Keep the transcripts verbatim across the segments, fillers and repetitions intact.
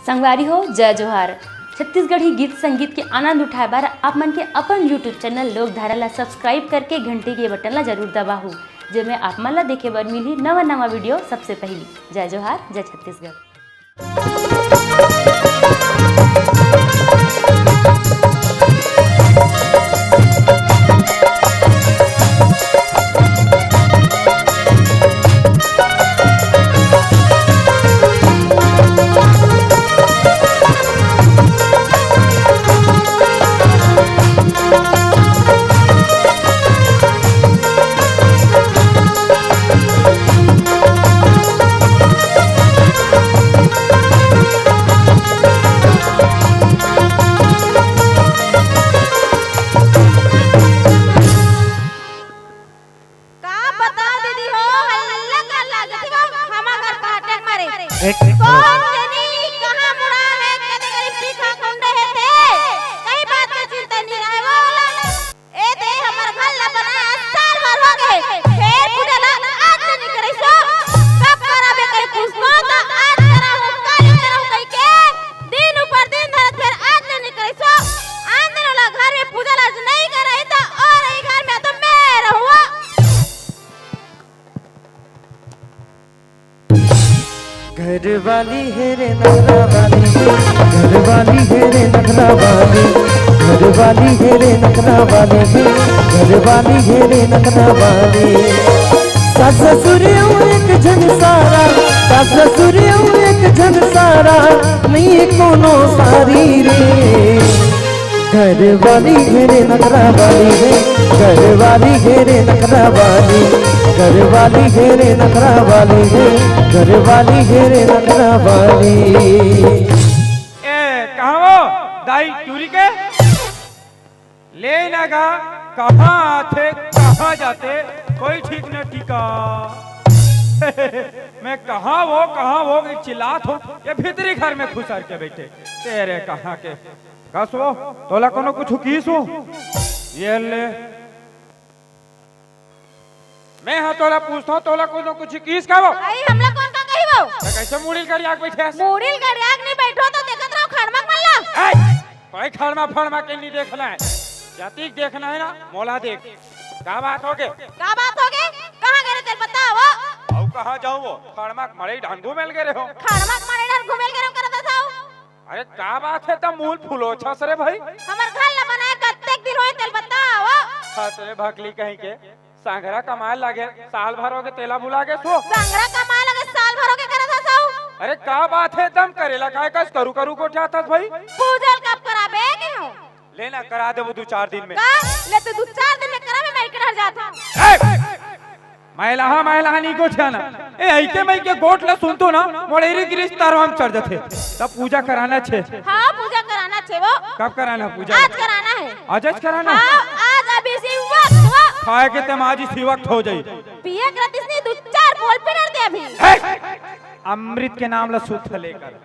संगवारी हो, जय जोहार। छत्तीसगढ़ी गीत संगीत के आनंद उठाए बर आप मन के अपन YouTube चैनल लोकधारा ला सब्सक्राइब करके घंटी के बटन ला जरूर दबाहू, जेमे आप मन ला देखे बर मिलही नवा नवा वीडियो सबसे पहिली। जय जोहार, जय छत्तीसगढ़। का बताओ दीदी हो, हल्ला कर लागत हो, हमर घर पहाटे के मारे। एक कौन जनी कहाँ मुड़ा है, कदे गरीब पीछा कुंडे है थे। कहीं बात के चिंता नहीं रहे वो वाला। ए दे हमर घर ला बनाए साल भर हो गए, फेर पूजा ला आज नहीं करे सो। कब कराबे कहीं पूछतो त आज करा हूँ, काली करा हूँ कहीं के। दिन ऊपर दिन धरत फेर आज ले निकले सो। आन दिन ओला घर में पूजा लाज नहीं करे त और ई घर में तो मैं रहूँ। घर वाली है रे नखरा वाली, घर वाली है रे नखरा वाली, घर वाली है रे नखरा वाली, घर वाली है रे नखरा वाली। सास ससुर अउ एक झन सारा, सास ससुर अउ एक झन सारा, नइ कोनो सारी रे। घर वाली हे रे नखरा वाली हे, घर वाली हे रे नखरा वाली, घर वाली हे रे नखरा वाली हे, घर वाली हे रे नखरा वाली। ए, कहाँ वो दाई टूरी के? ले ना गा, कहाँ आथे, कहाँ जाथे, कोई ठीक न ठिका। मैं कहाँ वो, कहाँ वो, चिल्लात हो, ये भीतरी घर में खुसर के बैठे। तेरे कहाँ के? कस वो, तोला कोनो कुछ किस हो? ये ले। मैं हा तोला पूछता हूँ, तोला कोनो कुछ किस का वो? अई, हमला कौन का कही वो? तो कैसे मुड़ी ल गड़िया के बैठे हस? मुड़ी ल गड़िया के नहीं बैठो तो देखत रहो खड़मा के मन ला। ए, कोई खड़मा फड़मा के नहीं देखना है। जतिक देखना है ना, मोला देख। का बात हो गे? का बात हो गे? कहाँ गे रहे तेल बताओ वो? अउ कहाँ जाऊँ वो? खड़मा के मड़ई डान घूमे ल गे रहे हो। खड़मा के मड़ई डान घूमे ल गे रहे हो करत हस वो? अरे का बात है, त मुँह ल फुलोवत हस रे भाई। हमर घर ला बनाए कतेक दिन होए तेल बताओ वो? हाँ, तेरे भकली कहीं के। संघरा कमाए लागे, साल भर होगे तेला भुला गे सो। संघरा कमाए लागे, साल भर होगे करत हस वो। अरे का बात है, एकदम करेला काय कस करू करू गोठियात हस भाई। पूजा ल कब कराबे के हो? ले ना, करा देबो दू चार दिन में। का? ले तो दू चार दिन में कराबे, मैं इकड़हर जात हूँ। ए! मैलाहा, मैलाहा नहीं गोठियाना। ए, अइके मइके गोठ ला सुनतो ना, मोर एरी गिरिस तरवा म चढ़ जथे। तब पूजा कराना छे। हाँ, पूजा कराना छे वो। कब कराना पूजा? आज कराना है। आज, आज कराना? हाँ, आज अभी इसी वक्त वो। खाए के तमाजी सी वक्त हो जाई। पिए के रतिस नहीं, दू चार बोल पे नर दे अभी। हे! अमृत के नाम ला शुद्ध लेकर।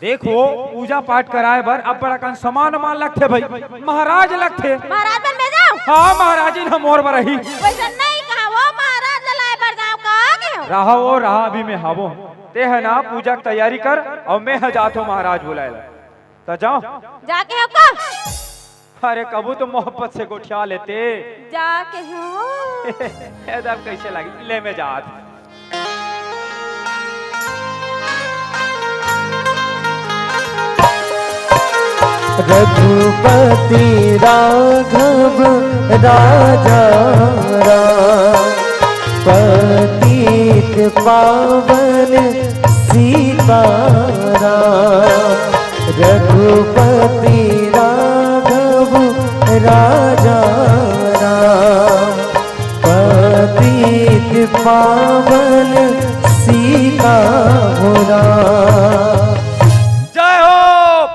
देखो, पूजा पाठ कराए बर अब्बड़ अकन समान उमान लगथे भाई, महाराज लगथे। महाराज बन में जाओ। हाँ, महाराजिन ह मोर बर ही। वैसे नहीं कहा वो महाराज ला लाए बर जाओ, कहा के हो? रहा वो, रहा, अभी मैं हावो। ते है ना, पूजा के तैयारी कर, अउ मैं ह जात हो महाराज बुलाए ला। त जाओ। जाके हो का? अरे कभू तो मोहब्बत से गोठिया लेते। जाके हो। ए दाल कैसे लगी? ले मैं जात। रघुपति राघव राजा राम, पतित पावन सीताराम। रघुपति राघव राजा राम, पतित पावन सीताराम। जय हो।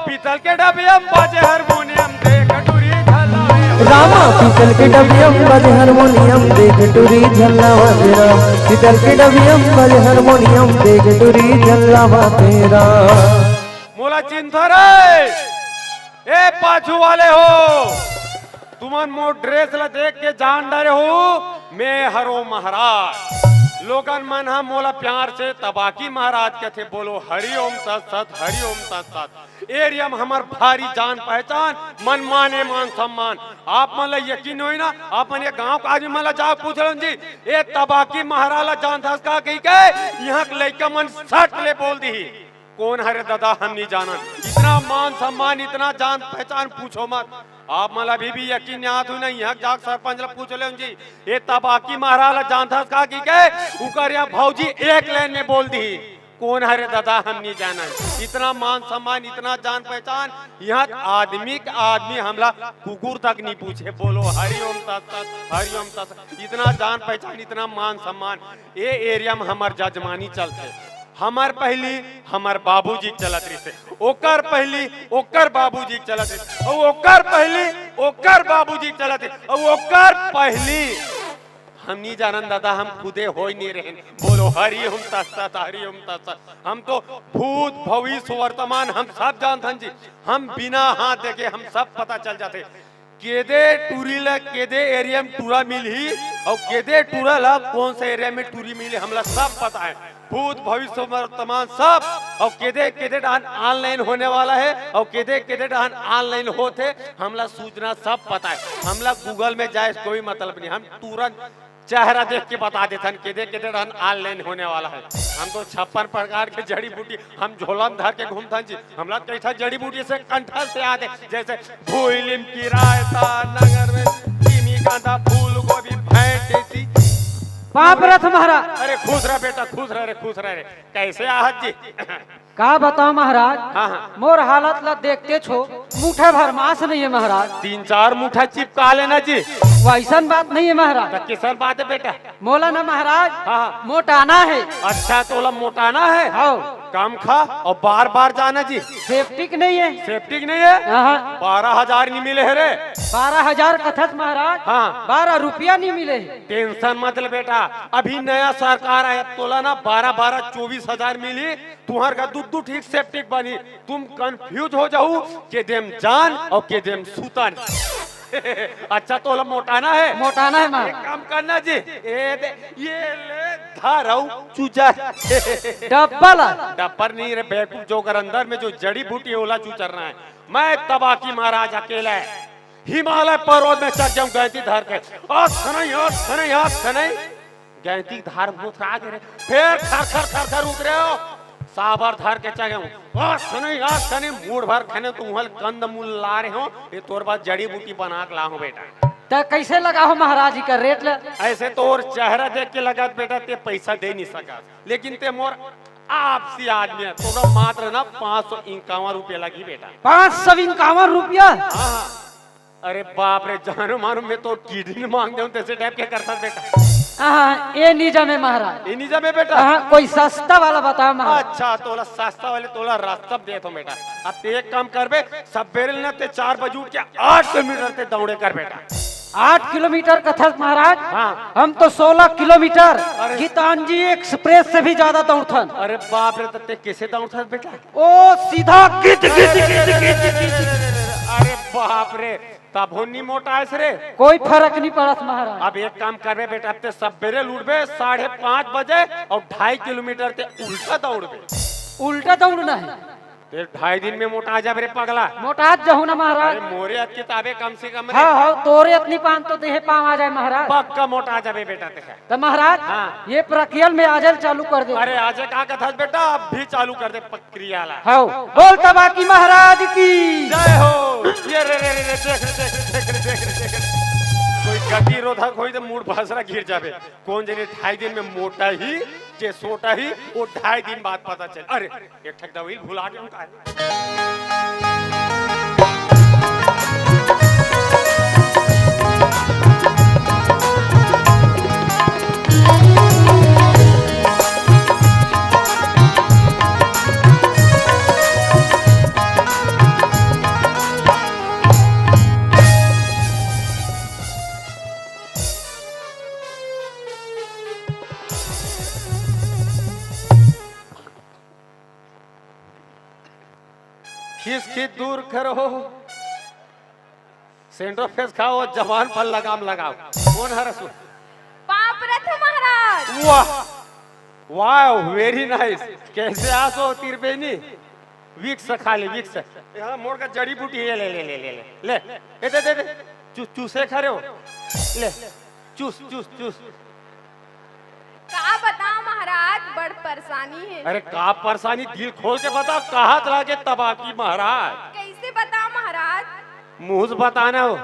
पीतल के डबियम बाजे हारमोनियम, देख टुरी झल्लाए। रामा पीतल के डबियम बाजे हारमोनियम, देख टुरी झल्लावत राम। पीतल के डबियम बाजे हारमोनियम, देख टुरी झल्लावत राम। मोला चिंता रे, ए पाछू वाले हो, तुमन मोर ड्रेस ला देख के जान डरे हो, मैं हरो महाराज। लोगन मन ह मोला प्यार से तबाकी महाराज कथे। बोलो हरि ओम तत्सत, हरि ओम तत्सत। एरिया म हमर भारी जान पहचान, मन माने मान सम्मान। आप मन ला यकीन होई ना, आप मन ये गांव के आदमी मन ला जाके पूछ लो जी, ए तबाकी महाराज ला जानथस का कहि के, इहां के लइका मन सट ले बोल दिही। कोन हरे दादा, हम नहीं जानन। इतना मान सम्मान, इतना जान पहचान, पूछो मत। आप मन ला अभी भी यकीन नहीं आत हुई ना, इहां जाके सरपंच ला पूछ ले जी, ए तबाकी महाराज ला जानथस का कहि के, उकर या भौजी एक लाइन में बोल दिही। कोन हरे दादा, हम नहीं जानन। इतना मान सम्मान, इतना जान पहचान, इहां आदमी के आदमी हमला कुकुर तक नहीं पूछे। बोलो हरि ओम तत्सत, हरि ओम तत्सत। इतना जान पहचान, इतना मान सम्मान, ए एरिया में हमर जजमानी चलथे। हमर पहली हमर बाबूजी के चलत रहिसे, ओकर पहली ओकर बाबूजी के चलत रहिसे, अउ ओकर पहली ओकर बाबूजी के चलत रहिसे, अउ ओकर पहली हम नी जानन दादा, हम खुदे होई नी रहेन। बोलो हरि ओम तत्सत, हरि ओम तत्सत। हम तो भूत, भविष्य, वर्तमान हम सब जानथन जी। हम बिना हाथ देखे हम सब पता चल जाथे। केदे टूरी ला केदे एरिया में टूरा मिलही अउ केदे टूरा ला कौन सा एरिया में टूरी मिलही, हमला सब पता है। भूत, भविष्य, वर्तमान सब, अउ केदे केदे डहान ऑनलाइन होने वाला है अउ केदे केदे डहान ऑनलाइन होत है, हमला सूचना सब पता है। हमला गूगल में जाए से कोई मतलब नहीं, हम तुरंत चेहरा देख के बता देथन, केदे केदे डहान ऑनलाइन होने वाला है। हम तो छप्पन प्रकार के जड़ी बूटी हम झोला में धर के घूमथन जी। हमला कई ठा जड़ी बूटी से कंठस्थ याद है, जैसे भूइलिम की रायता, नगर में तिमी कांदा, फूल गोभी, भैंस देसी। बाप रथ महाराज। अरे खुश रह बेटा, खुश रह रे, खुश रह रे। कैसे आहत जी? का बताओ महाराज, हाँ, हाँ। मोर हालत ला देखते छो, मुठा भर मांस नहीं है महाराज। तीन चार मुठा चिपका लेना जी। वैसन बात नहीं है महाराज। तो किसन बात है बेटा? मोला ना महाराज, हाँ, हाँ। मोटाना है। अच्छा, तोला मोटाना है? हाँ। कम खा अउ बार बार जाना जी। सेप्टिक नहीं है। सेप्टिक नहीं है? हाँ। बारह हजार नहीं मिले है रे। बारह हजार कथस महाराज। हाँ। बारह रुपया नहीं मिले है। टेंशन मत ले बेटा, अभी नया सरकार आय, तोला ना बारह बारह चौबीस हजार मिली, तुहर का दू दू ठीक सेप्टिक बनी। तुम कंफ्यूज हो जाऊ, केदे म जान अउ केदे म सुतन। अच्छा, तोला मोटाना है? मोटाना है माँ। एक काम करना जी, ए दे, ये ले, धर अउ चुचर। डब्बा ला। डब्बा नहीं रे बेवकूफ, जो ओकर अंदर में जो जड़ी बूटी है, ओला चुचरना है। मैं तबाकी महाराज अकेला है। हिमालय पर्वत में चढ़ जाऊं गैंती धर के। आज खनई, आज खनई, आज खनई। गैंती धार भूत आ गे रे। फेर खर खर खर खर उतरे हो। साबर धर के चढ़े हूं। आज खनई, आज खनई, मूड़ भर खने तो उहल कंद मूल ला रहे हो। ये तोर बाद जड़ी बूटी बना के ला हूं बेटा। त कैसे लगा हो महाराज जी का रेट ले? ऐसे तोर चेहरा देख के लगत बेटा ते पैसा दे नहीं सकत, लेकिन ते मोर आपसी आदमी है, तोरा मात्र ना पाँच सौ इक्यावन रुपया लगी बेटा। पाँच सौ इक्यावन रुपया? हाँ, हाँ। अरे बाप रे, जानो मानो मैं तो किडनी मांग देऊं, तैसे टाइप के करता बेटा। हाँ, ये नहीं जमे महाराज। ये नहीं जमे बेटा। हाँ, कोई सस्ता वाला बताओ महाराज। अच्छा, तोला सस्ता वाले तोला रास्ता दे दो बेटा। अब ते एक काम करबे, सबेरे ना ते चार बजे उठ के आठ किलोमीटर ते दौड़े कर बेटा। आठ किलोमीटर कथस महाराज। हाँ। हम तो सोलह किलोमीटर अरे। गीतांजलि एक्सप्रेस से भी ज्यादा दौड़थन। अरे बाप रे, त ते कैसे दौड़थस बेटा? ओ सीधा गिद गिद गिद गिद गिद। अरे बाप रे, तभो नी मोटाएस रे। कोई फरक नहीं पड़त महाराज। अब एक काम करबे बेटा, अब ते सबेरे उठबे साढ़े पाँच बजे अउ ढाई किलोमीटर ते उल्टा दौड़बे। उल्टा दौड़ना है। ते ढाई दिन में मोटा जाबे रे पगला। मोटा जाहू ना महाराज। अरे मोरे अतकी ताबे कम से कम रे। हाँ, हाँ, तोरे अतनी पान तो देहे पाँव आ जाए महाराज। पक्का मोटा जाबे बेटा ते। त महाराज, हाँ। ये प्रक्रिया में आजल चालू कर दे। अरे आजे का कथस बेटा, अब भी चालू कर दे प्रक्रिया ला। हाव, बोल तबाकी महाराज की। जय हो। ये रे रे रे रे, देख रे, देख रे, देख रे, देख रे, देख रे। कोई गतिरोधक होई तो मूड़ भसरा गिर जाबे। कौन जने ढाई दिन में मोटा ही, जे सोटा ही, वो ढाई दिन बाद पता चल। अरे, एक ठक दवाई भुला के उनका। खीस खीस दूर करो। सेंडो फेस खाओ, जबान पर लगाम लगाओ। कौन हरस? पाप रथ महाराज। वाह, Wow, very nice. कैसे आस हो त्रिवेणी? विक्स खा ले, विक्स। यहाँ मोर का जड़ी बूटी है, ले ले ले ले ले। ले, ए दे दे दे। चू चूसे खा रहे हो? ले, चूस चूस चूस। का बताओ महाराज, बड़ परेशानी है। अरे का परेशानी, दिल खोल के बता, कहाँ लागे तबाकी महाराज? कैसे बताओ महाराज? मुंह से बताना हो।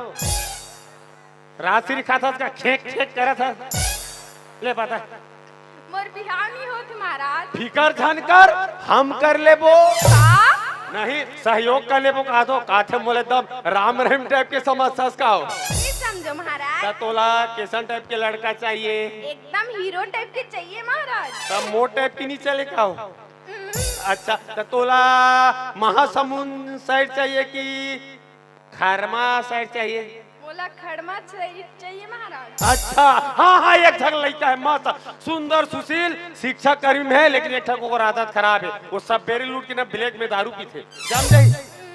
राजश्री खाता का खेक खेक करत है। ले बता। मोर बिहाव नहीं होत महाराज। फिकर झन कर, हम कर लेबो। का? नहीं, सहयोग कर लेबो कहा तो, काथे मोले एकदम राम रहीम टाइप के समझ सस का हो। नहीं समझो महाराज। त तोला कैसन टाइप के लड़का चाहिए? एकदम हीरो टाइप के चाहिए महाराज। त मोर टाइप की नहीं चले का हो? हम्म, अच्छा, त तोला महासमुंद साइड चाहिए कि खरमा साइड चाहिए? मोला खड़मा चाहिए, चाहिए महाराज। अच्छा, हाँ हाँ, एक झक लड़का है मस्त, सुंदर, सुशील, शिक्षा कर्मी में है, लेकिन एक ठक ओकर आदत खराब है। वो सब बेरी लूट के ना ब्लैक में दारू पीथे। जान जाई?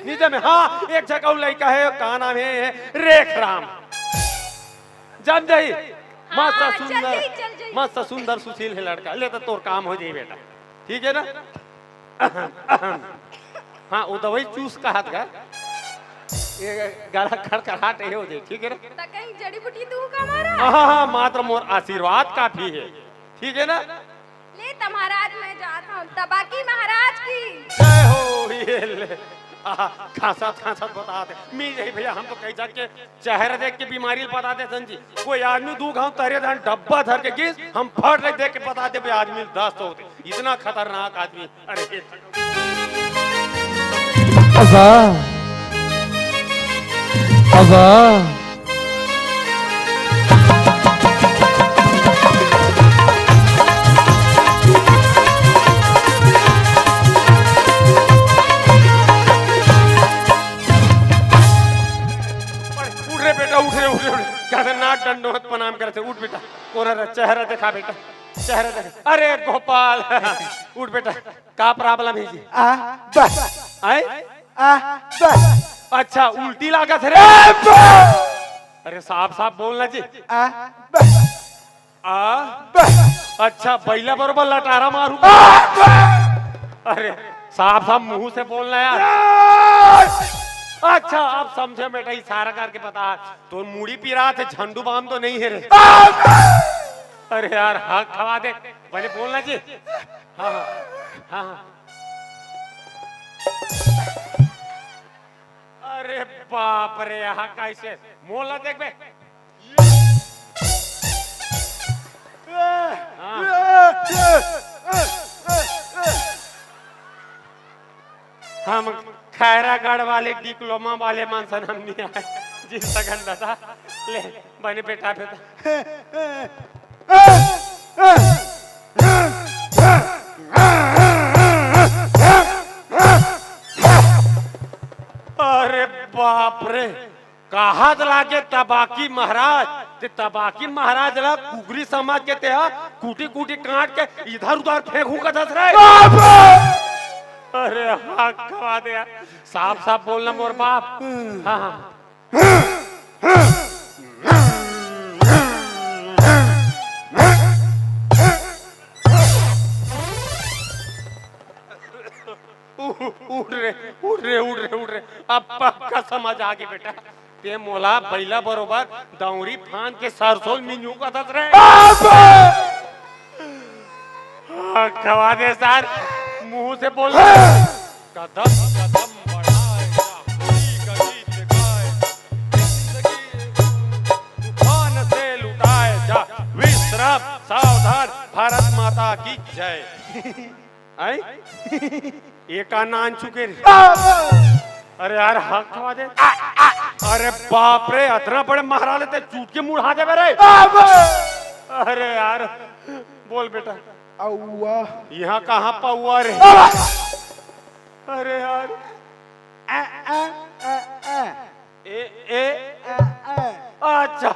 नहीं जाने? हाँ, एक झक और लड़का है, का नाम है? रेख राम। जान जाई? मस्त हाँ, चल सुंदर, जाई, चल जाई। मस्त सुंदर सुशील है लड़का। ले तो तोर काम हो जाई बेटा, ठीक है ना? हाँ, वो दवाई चूस कहा था, ये गला खड़खड़ाट ये हो जाए, ठीक है ना? त कहीं जड़ी बूटी तू का मारा? हाँ हाँ, मात्र मोर आशीर्वाद काफी है, ठीक है ना? ले त महाराज, मैं जात हूँ। तबाकी महाराज की। जय हो, ये ले। आहा, खांसत खांसत बता दे। मी यही भैया, हम तो कई जाके चेहरा देख के बीमारी बता दे सन जी। कोई आदमी दू घाव तरे धान डब्बा धर के गिस, हम फट ले देख के बता दे भाई, आदमी दस्त होते। इतना खतरनाक आदमी। अरे हे। अबा, अबा। उठ रे बेटा, उठ रे, उठ रे, उठ रे। खतरनाक दंडवत प्रणाम करते, उठ बेटा। कोरा रे, चेहरा दिखा बेटा, चेहरा दिखा। अरे गोपाल, उठ बेटा, का प्रॉब्लम है जी? आ, बस, आए? आ, बस, अच्छा, उल्टी लागत है रे। आ, बस, अरे साफ साफ बोलना जी। आ, बस, आ, बस, अच्छा, बैला बरोबर लटारा मारू। आ, बस। अरे साफ साफ मुंह से बोलना यार। अच्छा, आप समझे बेटा, इशारा करके बता। तो मुड़ी पिरात है, झंडू बाम तो नहीं है रे। अरे यार, हक खवा दे, पहले बोलना जी। हाँ हाँ हाँ हाँ। अरे बाप रे, यहाँ कैसे मोला देख बे। हाँ। हम खैरागढ़ वाले डिप्लोमा वाले मन सन हम नहीं आए जी सगन दादा। ले बने बेटा बेटा। अरे बाप रे, कहात लागे तबाकी महाराज। ते तबाकी महाराज ला कुकरी समाज के तेहा कूटी कूटी काट के इधर उधर फेंकू का दस रे। अरे हाँ, खवा दे यार। साफ साफ बोलना मोर बाप। हाँ हाँ। उ- उठ रे, उठ रे, उठ रे, उठ रे। अब पक्का समझ आ गई बेटा। ते मोला बैला बरोबर दौरी फांद के सरसोल मिंजू का दस रे। हाँ, खवा दे सार, मुंह से बोल। कदम कदम बढ़ाए, गली गली जगाए, जिंदगी तूफान से लुटाए जा। विश्राम, सावधान, भारत माता की जय। आई? एका नान चुके रे। अरे यार, हक खवा दे। अरे बाप रे, अतना बड़े महाराज ते चूट के मुड़ा देबे रे। अरे यार, बोल बेटा। अउआ। यहाँ कहाँ पाऊआ रे? अरे यार। आ, आ, आ, आ, ए, ए, आ, आ। अच्छा,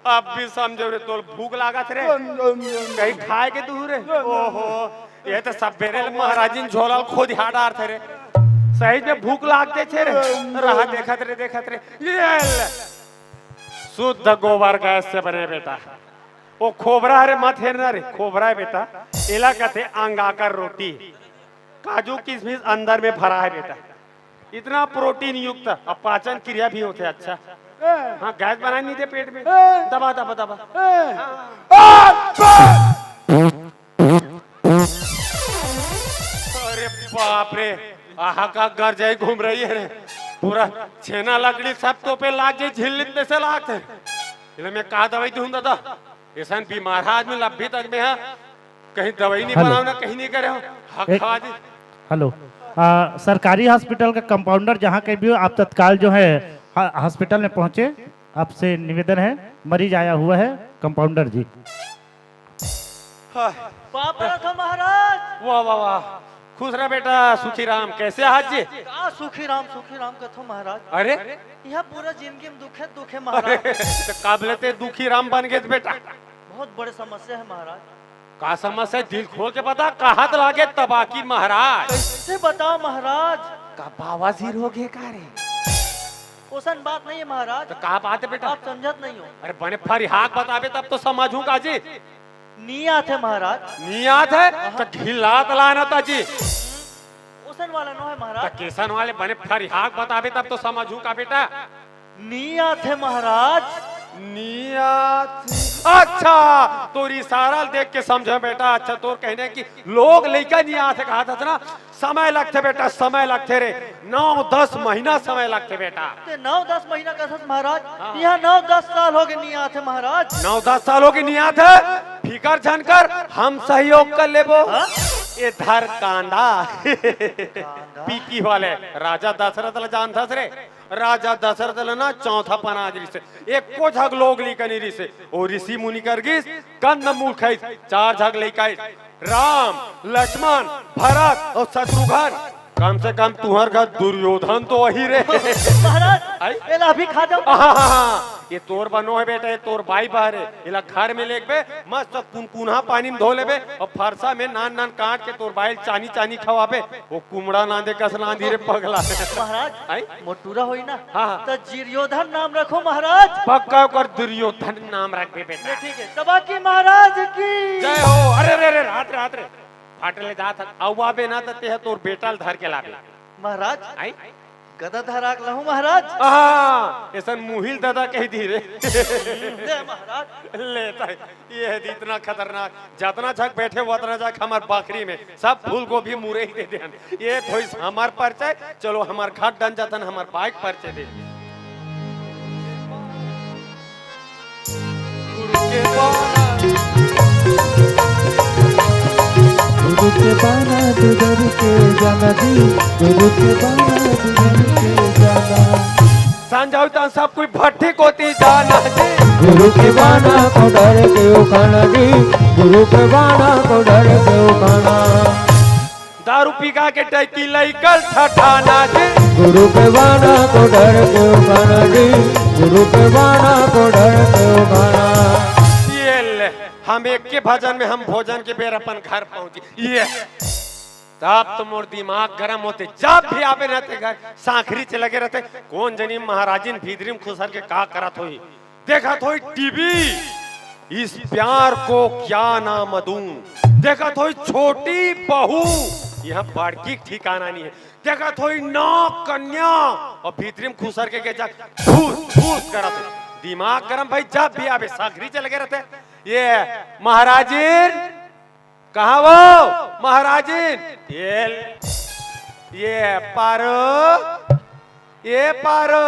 अब भी समझो रे, तोल भूख लागत रे। कहीं खाए के दूर रे। ओहो, ये तो सब बेरे ले महाराजिन झोला खोद हाडार थे रे। सही में भूख लागते थे रे। रहा देखत रे, देखत रे। ये ले। शुद्ध गोबर गैस से बने बेटा। ओ खोबरा हरे, मत हेरना रे, खोबरा हे बेटा, एला कथे अंगाकर रोटी। काजू किशमिश अंदर में भरा हे बेटा, इतना प्रोटीन युक्त, अब पाचन क्रिया भी होथे अच्छा। हाँ, गैस बनाए नहीं दे पेट में। दबा, दबा, दबा। अरे बाप रे, आहा का घर जाई घूम रही है रे। पूरा छेना लकड़ी सब तो पे लाग जाई, झिल्ली में से लागथे। इले मैं का दवाई दूं दादा? ऐसा बीमार आदमी लब्बी तक में है, कहीं दवाई नहीं हेलो। बनाओ ना, कहीं नहीं करे हो। हक एक खा दी। हेलो। आ, सरकारी हॉस्पिटल का कंपाउंडर जहाँ कहीं भी हो, आप तत्काल जो है, हा-, हॉस्पिटल में पहुँचे। आपसे निवेदन है, मरीज आया हुआ है, कंपाउंडर जी। हाँ। पाँव परत हो महाराज। वाह, वाह, वाह। खुश रह बेटा, सुखी राम, कैसे आहात जी? का सुखी राम, सुखी राम कथो महाराज? अरे? यहाँ पूरा जिंदगी में दुखे, दुखे महाराज। अरे, तो काबले ते दुखी राम बन गए बेटा? बहुत बड़े समस्या है महाराज। का समस्या है? दिल खोल के बता, कहाँ त लागे तबाकी महाराज? कैसे बताओ महाराज? का बावासीर हो गए का रे? ओसन बात नहीं है महाराज। तो का बात है बेटा? आप समझत नहीं हो। अरे बने फरिहाक बताबे तब तो समझूं का जी। नी आथे महाराज। नी आथे? तो घिल्लात लाना ता जी। ओसन वाला नो है महाराज। तो किसन वाले बने फरिहाक बताबे तब तो समझूं का बेटा? नी आथे महाराज। नी आथे। अच्छा, तोर इशारा देख के समझे बेटा। अच्छा, तोर कहने कि लोग लइका नी आथे कहा था ना, समय लगथे बेटा, समय लगथे रे, नौ दस महीना समय लगथे बेटा। ते नौ दस महीना कथस महाराज, हाँ। यहाँ नौ दस साल हो गए नी आथे महाराज। नौ दस साल हो गए नी आथे, फिकर झन कर, हम सहयोग कर लेबो। हाँ? ए धर कांदा। कांदा? पीकी वाले राजा दशरथ ला जानथस रे, राजा दशरथ ला ना चौथा पना आज रिसे, एको झक लोग लइका नी रिसे, ओ ऋषि मुनि कर गिस, कंद मूल खाइस, चार झक लइका आइस। राम, लक्ष्मण, भरत और शत्रुघ्न, कम से कम तुहर घर दुर्योधन तो वही रे। महाराज, आई? एला अभी खा जाओ। हाँ, हाँ, हाँ, ये तोर बनो है बेटा, ये तोर बाई बहरे, एला घर में लेके मस्त कुनकुना पानी में धो लेबे और फरसा में नान नान काट के तोर बाई ल चानी चानी खवाबे। वो कुमड़ा नांदे कस नांदी रे पगला। महाराज, आई? मोटूरा होई ना, हाँ, हाँ। तो दुर्योधन नाम रखो महाराज। पक्का ओकर दुर्योधन नाम रखबे बेटा। ये ठीक है, तबाकी महाराज की। जय हो। अरे रे रे, रात रे, रात रे। फाटे ले जात हन, अउ आबे ना त तेह तोर बेटा ल धर के लाबे। महाराज, आई? गदा धरा के लहूं महाराज। हाँ, ऐसन मुहिल दादा कह दी रे। दे महाराज। ले ताई, ये है इतना खतरनाक, जतना झक बैठे हो, उतना झक हमर बखरी में, सब फूल गोभी मुरई दे देन। ये थोड़ी हमर परिचय, चलो हमर घर डन जातन, हमर बाइक परिचय दे। गुरु के बाना। गुरु के बाना डर के जाना जी, गुरु के बाना डर के जाना। संझा होई त सब कोई भट्टी कोती जाना जी। गुरु के बाना को डर के उखाना जी, गुरु के बाना को डर के उखाना। दारू पी गा के टैकी लइका ल ठठाना जी। गुरु के बाना को डर के उखाना जी, गुरु के बाना को डर के उखाना। ये ले, हम एक के भजन में हम भोजन के बेर अपन घर पहुंची। ये तब तो मोर दिमाग गरम होथे, जब भी आबे ना ते घर सांखरी च लगे रहिथे, कोन जनी महाराजिन भीतरी म खुसर के का करत होही। देखत होई टीवी, इस प्यार को क्या नाम दूं। देखत होई छोटी बहू, यहाँ बड़की ठिकाना नहीं है। देखत होई नाग कन्या, और भीतरी म खुसर के के जा फूस फूस करत होई। दिमाग गरम भाई, जब भी आबे सांखरी च लगे रहिथे। ये महाराजिन, कहाँ वो महाराजिन? ये, ये पारो, ये पारो,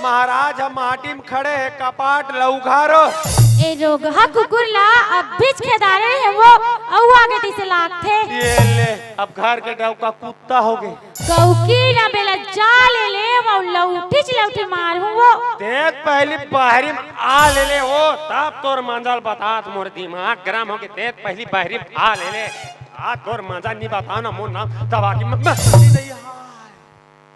महाराज ह माटी म खड़े हे, कपाट ल उघारो। ए रोगहा कुकुर ला अभीच खेदारे हे वो, अउ आगे तिसे लागथे। ये ले, अब घर के डौका कुत्ता हो गए। गौकी ना बेला जा ले ले, वो लौठी च लौठी मारहूं वो। तेत पहली बहरी म आ ले ले हो, तब तोर मंजल बतात, मोर दिमाग गरम हो के तेत पहली बहरी म आ ले ले। आ तोर मजा नी बता ना, मोर नाम दबा के म-, म-,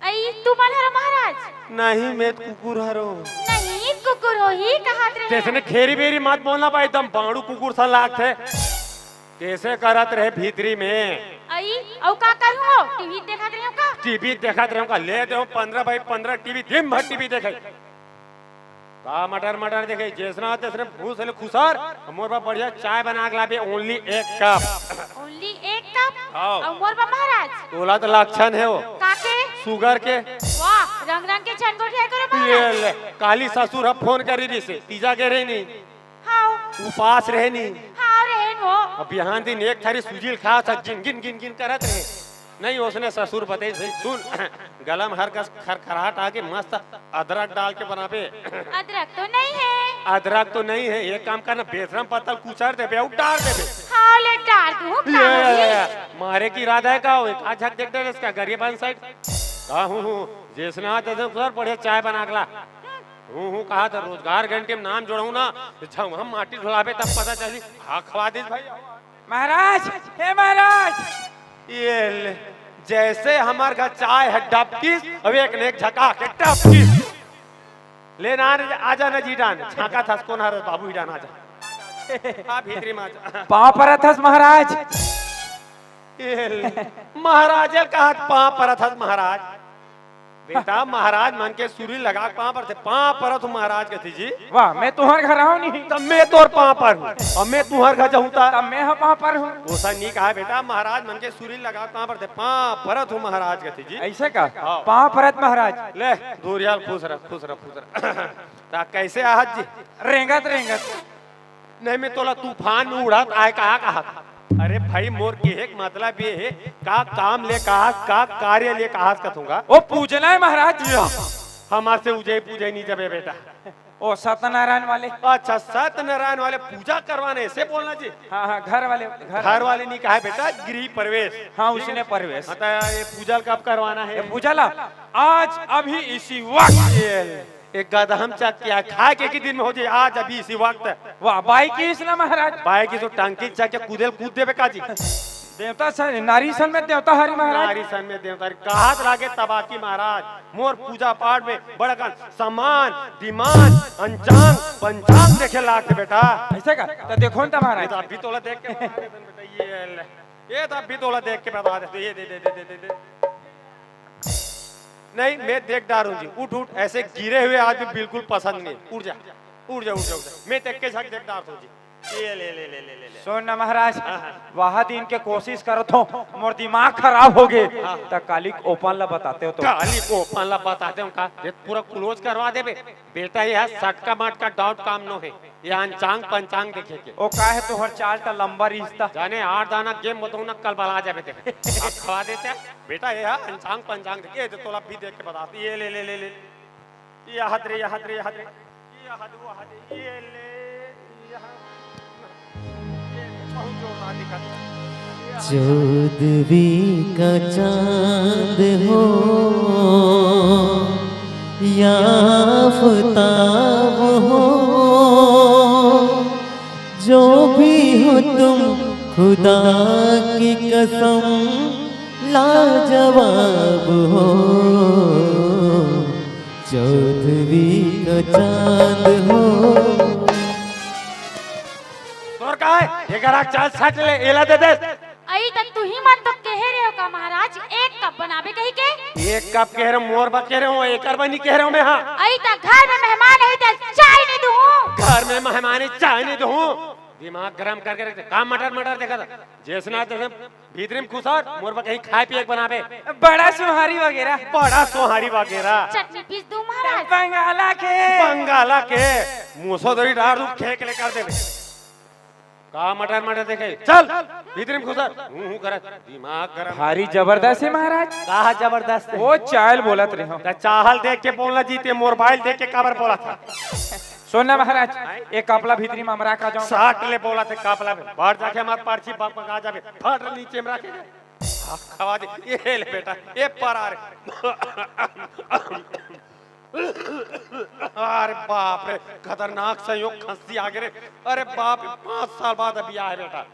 अई, तू मन हर महाराज? नहीं, मैं कुकुर हरो। नहीं, कुकुर हो ही कहत रहे। जैसे ने खेरी बेरी मत बोलना भाई, एकदम बाड़ू कुकुर सा लागथे। कैसे करत रहे भीतरी में? अई, अउ का करूं हो? टीवी देखत रहे हो का? टीवी देखत रहे हो का? ले दे पंद्रह बाई पंद्रह टीवी, दिन भर टीवी देखे। का मटर मटर देखे, जइसना तइसने भूस ले खुसर, मोर बर बढ़िया चाय बना के लाबे, only एक कप। Only एक कप? हाँ। अउ मोर बर महाराज? तोला तो लक्षण हे वो। काके? शुगर के। वाह, रंग रंग के झन गोठिया करो ये महाराज। ले, काली ससुर ह फोन करी रहिसे, तीजा गे रहे नी, हाव। उपास रहे नी। हाव रहे वो। अब बिहान दिन एक थारी सूजी ल खा सक, गिन गिन गिन गिन करत रहे। नहीं, ओसने ससुर बतइस, सुन, गला म हर कस खरखराहट आगे मस्त अदरक डाल के बनाबे। अदरक तो नहीं है। अदरक तो नहीं है, एक काम करना, बेसरम पत्ता ल कुचर देबे अउ डाल देबे। हाव ले डार दूँ, ये, का ये, होही? ये, मारे के इरादा हे का? वो एक आध झक देख डरे इसका गरियाबंद side। का हूँ हूँ, जइसना तइसने सर बढ़िया चाय बना के ला। हूँ हूँ कहा था, रोजगार घंटी म नाम जोड़हूँ ना, जब हम माटी ढुलाबे तब पता चली। हाँ, खवा दीस भाई। महाराज, हे महाराज। ये ले, जइसे हमर घर चाय ह डबकिस, अब एक ने एक झका के टपकिस। ले ना, आजा ना जी डान, झाँकत हस कोन हरस बाबू ही डान, आजा। आ भीतरी म आजा। पाँव परत हस महाराज। ये ले, महाराज ल कहत पाँव परत हस महाराज। बेटा, महाराज मन के सुरी लगा के पाँव परथे, पाँव परत हूँ महाराज कथे जी। वाह, मैं तुँहर घर आहूँ नहीं। तब मैं तोर पाँव परहूँ, अउ मैं तुँहर घर जाहूँ ता। तब मैं ह पाँव परहूँ। ओसा नी कहा बेटा, महाराज मन के सुरी लगा के पाँव परथे, पाँव परत हूँ महाराज कथे जी। अइसे का? हाँ। पाँव परत महाराज। ले, दूरिया ल खुस रह, खुस रह, खुस रह। ता कइसे आहत जी? रेंगत रेंगत। नहीं, मैं तोला तूफान म उड़त आय कहा कहा। अरे भाई, मोर केहे के मतलब ये हे, का काम ले कहस, का कार्य ले कहस कथूँगा। ओ पूजना हे महाराज। हमर से उजई पूजई नी जबे बेटा। ओ सत्यनारायण वाले। अच्छा, सत्यनारायण वाले पूजा करवाना हे, अइसे बोलना जी। हाँ हाँ, घर वाले, घर घर वाले नी कहा बेटा, गृह प्रवेश। हाँ, उसने प्रवेश। हाँ, तो ये पूजा कब करवाना हे? ये पूजा ला आज, अभी, इसी वक्त। ये, एक गदहम चक के खाए के, के दिन में हो जाए, आज, अभी, इसी वक्त। वाह, बाई किस ना महाराज। बाई किस तो टंकी चक के कूदे ल कूद देबे का जी। देवता सन, नारी सन में देवता हरि महाराज। नारी सन में देवता हरि। कहत लागे तबाकी महाराज, मोर पूजा पाठ में बड़कन सम्मान, दिमान, अंचांग, पंचांग देखे लागथे बेटा। अइसे का? त देखो न त ये महाराज। तो अभी तोला देख के बता देथन बेटा, ये ले। ये तो अभी तोला देख के बता देथे, ये दे, दे, दे, दे, दे, दे। नहीं, मैं देख डारूँ जी, उठ, उठ, अइसे गिरे हुए आदमी बिल्कुल पसंद नहीं। उठ जा, उठ जा, उठ जा, उठ जा। मैं देख के झक देख डारूँ जी। ये ले, ले, ले, ले, ले, ले। सुन ना महाराज, हाँ, हाँ। वहा दिन के कोशिश करत हों, मोर दिमाग खराब हो गे। हाँ। त कालिक ओपन ला बताते हों तो। कालिक ओपन ला बताते हों का? ये पूरा close करवा देबे। बेटा, ये सटका मटका dot com नो हे। ये अंचांग पंचांग देखे के। ओ का हे तोहर चाल त लंबा रिश्ता। जाने आठ दाना game बताऊँ ना, कल बला जाबे ते। अब खवा देते। बेटा, ये हा अंचांग पंचांग देखे, ये तो तोला भी देख के बता। ये ले, ले, ले, ले। ये हाथ रे, ये हाथ रे, ये हाथ रे। ये हाथ, वो हाथ, ये ले, ये हाथ। ये बहुत जोरदार दिखा दिया। ये हाथ। चौदहवीं का चांद हो या आफताब हो, जो भी हो तुम, खुदा की कसम, लाजवाब हो। चौदहवीं का चांद हो। तोर का हे? ये करा, चल सट ले, एला दे दे। अई त तुही मन तो कहे रहे हो का महाराज, एक कप बनाबे कही के? एक कप कहे रहे हो, मोर बर कहे रहे हो, एकर बर नी कहे रहे हो मैं, हाँ। अई त घर में मेहमान अई त चाय नी दूँ। घर में मेहमान हे, चाय नी दूँ। दिमाग गरम करके रख दे, का मटर मटर देखत हस? जइसना तइसने भीतरी म खुसर, मोर बर कहीं खाए पिए के बनाबे। बड़ा सोहारी वगैरह। बड़ा सोहारी वगैरह। चटनी पीस दूँ महाराज। बंगाला के। बंगाला के। मुसोदरी डार दूँ, खेक ले कर देबे। का मटर मटर देखे? चल, भीतरी म खुसर। हूँ हूँ करत, दिमाग गरम। भारी जबरदस्त हे महाराज। का जबरदस्त हे? ओ चाल बोलत रहे हो। त चाल देख के बोलना जी, ते मोर बाई ल देख के काबर बोलत हस? सुन ना महाराज, एक कप ला भीतरी म अमरा का जाओ। सट ले बोलत हे कप ला। बाहर जाके हमर पर्ची बकबका जाबे। फट नीचे म रखे। हाँ, खवा दे। ये ले बेटा, ये पर आ रे। अरे बाप रे, खतरनाक संयोग खस्सी आ गे रे। अरे बाप रे, पाँच साल बाद अभी आए बेटा।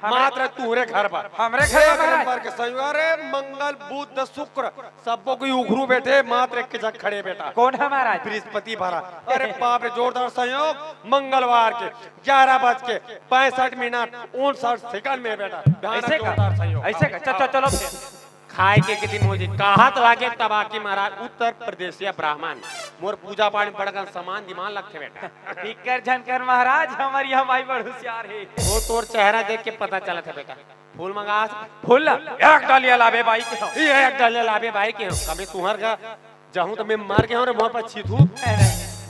हमरे मात्र तुहरे घर पर। हमरे घर एक पर। नंबर के संयोग। अरे मंगल, बुध, शुक्र, सबो कोई उघरू बैठे, मात्र एक के जग खड़े बेटा। कोन हे महाराज? बृहस्पति भरा। अरे बाप रे, जोरदार संयोग। मंगलवार के ग्यारह बज के पैंसठ मिनट उनसठ सेकंड में बेटा। भयानक अइसे का? जोरदार संयोग। अइसे का? चल, चल, चलो फिर। खाए के, के दिन मोजी। कहात लागे तब आके महाराज, उत्तर प्रदेशिया ब्राह्मण। मोर पूजा पाठ में बड़कन समान दिमाग लगथे बेटा। फिकर झन कर महाराज, हमर इहाँ भाई बड़ हुसियार हे। वो तोर चेहरा देख के पता चलत हे बेटा। फूल मंगा। फूल ला? एक डलिया लाबे बाई के हो। ये एक डलिया लाबे बाई के हो। कभी तुहर का जाहूं त मैं मर गे हंव रे, मोर पर छीतहू।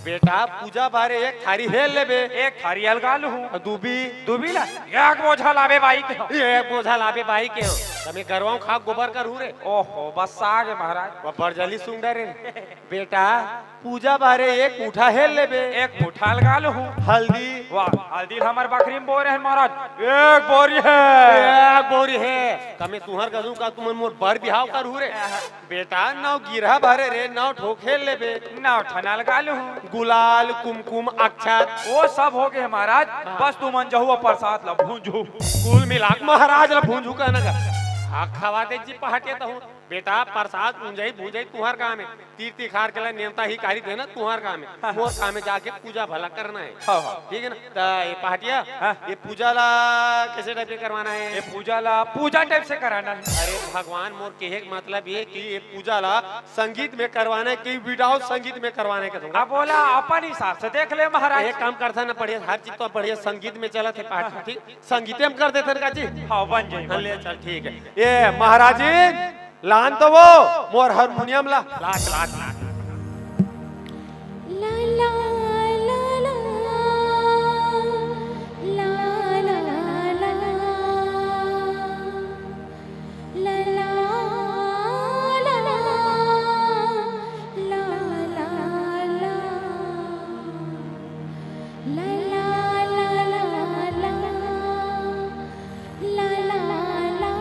बेटा, पूजा बारे एक थारी हेल लेबे। एक थारी अलगा लूहूं। अउ दूबी? दूबी ला? एक बोझा लाबे बाई के हो। ये एक बोझा लाबे बाई के हो। त मैं गरवाहूं खा गोबर करहूं रे। ओहो, बस आगे महाराज। वो बरजली सुंडा रे। बेटा, पूजा बारे एक मुठा हेल लेबे। एक मुठा अलगा लूहूं। हल्दी? वाह, हल्दी ल हमर बखरी में बोरे हन महाराज। एक बोरी हे। एक बोरी हे। त मैं तुहर कसूं का तुमन मोर बर बिहाव करहू रे। बेटा, नौ गिरहा बारे रे, नौ ठो खेल लेबे। नौ ठन अलगा लूहूं। गुलाल, कुमकुम, अक्षत। वो सब होगे महाराज। हाँ। बस तुमन जहू अउ प्रसाद ला भूंजहू। कुल मिलाके महाराज ला भूंजहू कहना का। हाँ, खवा दे जी पहाटिया तहूं। बेटा, प्रसाद भूंजई, भूंजई तुहर काम हे। तीर तिखार के ला नेवता हिकारी देना तुहर काम हे। मोर काम हे जाके पूजा भला करना हे। हाँ, हाँ। ठीक हे ना? त ये पहाटिया, हाँ। ये पूजा ला कइसे type के करवाना हे? ये पूजा ला पूजा type से कराना हे। अरे भगवान, मोर कहे के मतलब ये कि ये पूजा ला संगीत में करवाना हे कि without संगीत में करवाना हे कसूं का? अब बोला, अपन हिसाब से देख ले महाराज। एक काम करथन ना, बढ़िया, हर चीज तो बढ़िया संगीत में चलत हे पहाटिया, ठीक? संगीते में कर देथन का जी? हाँ, बन जाई, हाँ, बन ले जाई। चल, ठीक हे। ये महाराज जी, लान तो वो मोर हारमोनियम ला। लात, लात, लात। ला, ला, ला, ला, ला, ला, ला। ला, ला, ला, ला, ला, ला, ला। ला, ला, ला, ला, ला। ला, ला, ला, ला, ला, ला, ला, ला, ला। ला, ला, ला, ला,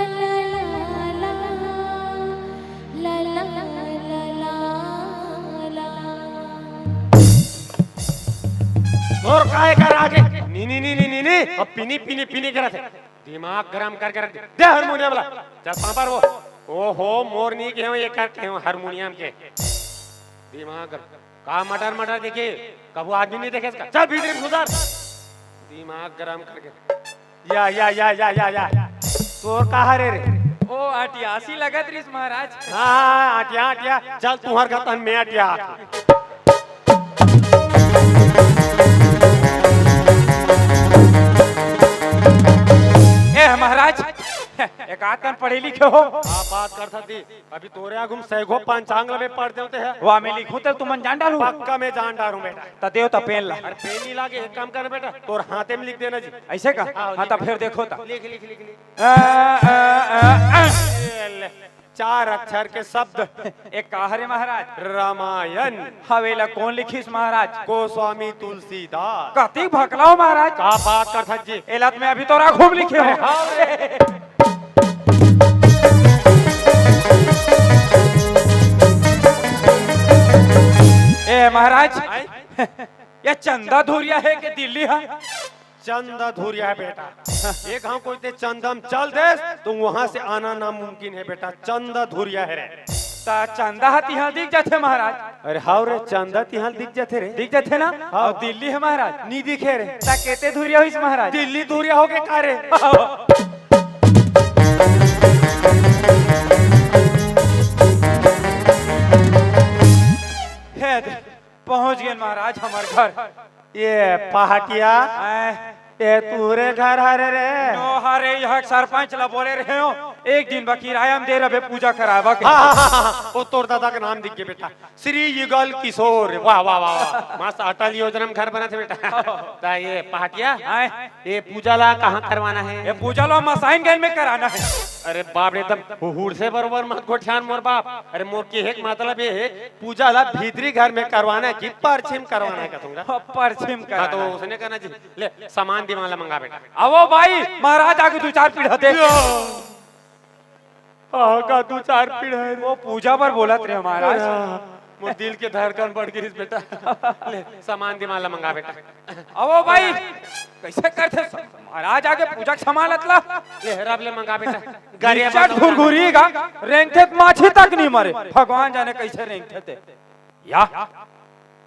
ला, ला, ला। ला, ला, ला, ला, ला, ला। तोर काय कर आगे? नी, नी, नी, नी, नी, नी। अब पीनी, पीनी, पीनी करत हे। दिमाग गरम करके रख दे। दे हारमोनियम ला। चल पापा रो। ओहो, मोर नी के हो, ये कर के हो हारमोनियम के। दिमाग गरम। का मटर मटर देखे? कभू आदमी नी देखे इसका। चल भीतरी में घुसर। दिमाग गरम करके। या, या, या, या, या, या। तोर का हरे रे? ओ, अटियासी लगत रिस महाराज। हाँ, हाँ, हाँ, अटिया, अटिया। चल, तुहर घर तहन मैं अटिया आत हूँ। ए महाराज, एक आध कन पढ़े लिखे हो? आप बात कर सकती। अभी तोरे आगू में सैगो पंचांग लबे पढ़ देते हैं। वाह, मैं लिखूं ते तुमन जान डालू। पक्का मैं जान डालू बेटा। त देव त पेन ला। अरे पेन नहीं लागे, एक काम कर बेटा, तोर हाथे में लिख देना जी। ऐसे का? हाँ, हाँ, लिख, त फिर देखो त। लिख, लिख, लिख, लिख। आ, आ, आ, आ। ये ले, चार अक्षर के शब्द। एक का हरे महाराज? रामायण। हवेला कौन लिखिस महाराज? गोस्वामी तुलसीदास। कतिक भकलाओ महाराज। का बात करथस जी? एला त मैं अभी तोर आगू में लिखे हो। हाँ रे। ए महाराज, आय? ये चंदा धुरिया हे के दिल्ली हे? चंदा धुरिया हे बेटा। एक घांव कोई ते चंदा म चल देस, त वहां से आना नामुमकिन हे बेटा। चंदा धुरिया हे रे। त चंदा ह तिहां दिख जाथे महाराज। अरे हाव रे, चंदा तिहां दिख जाथे रे। दिख जाथे ना? हाव। अउ दिल्ली हे महाराज? नी दिखे रे। त केते धुरिया होइस महाराज? दिल्ली धुरिया होगे का रे? हे दे, पहुंच गेन महाराज हमर घर। ये पहाटिया, आय। ये तुहरे घर हरे रे? नो हरे, इहाँ के सरपंच ला बोले रहे हो, एक दिन बर किराया म दे रबे पूजा कराबा के। हाँ, हाँ, हाँ, हाँ, वो तोर दादा के नाम दिख गे बेटा, श्री युगल किशोर। वाह, वाह, वाह, वाह, मस्त अटल योजना में घर बनत हे बेटा। त ये पहाटिया, आय। ये पूजा ला कहाँ करवाना हे? ये पूजा ला मसाइन गंज में कराना हे। अरे बाप रे, एकदम हुहुड़ से बरोबर मत गोठियान मोर बाप। अरे मोर कहे के मतलब ये हे, पूजा ला भीतरी घर में करवाना हे कि परछी म करवाना हे कथों गा? परछी म हाँ, तो कराना हे। उसने कहना जी, ले, सामान दीवान ला मंगा बेटा। आवो भाई, महाराज आगे दू चार पीढ़ा दे। या। आगा दू चार पीढ़ा हे। वो पूजा बर बोलत रहे महाराज। अरे, मोर दिल के धड़कन बढ़ गिस बेटा। ले, सामान दीवान ला मंगा बेटा। आवो भाई, कइसे करथे स-, महाराज आगे पूजा के सामान अतला? ले, रब ले मंगा बेटा। गरिया गिरचट मंगा। घुरघुरी गा, रेंगथे त माछी तक नी मरे। भगवान जाने कइसे रेंगथे ते। या।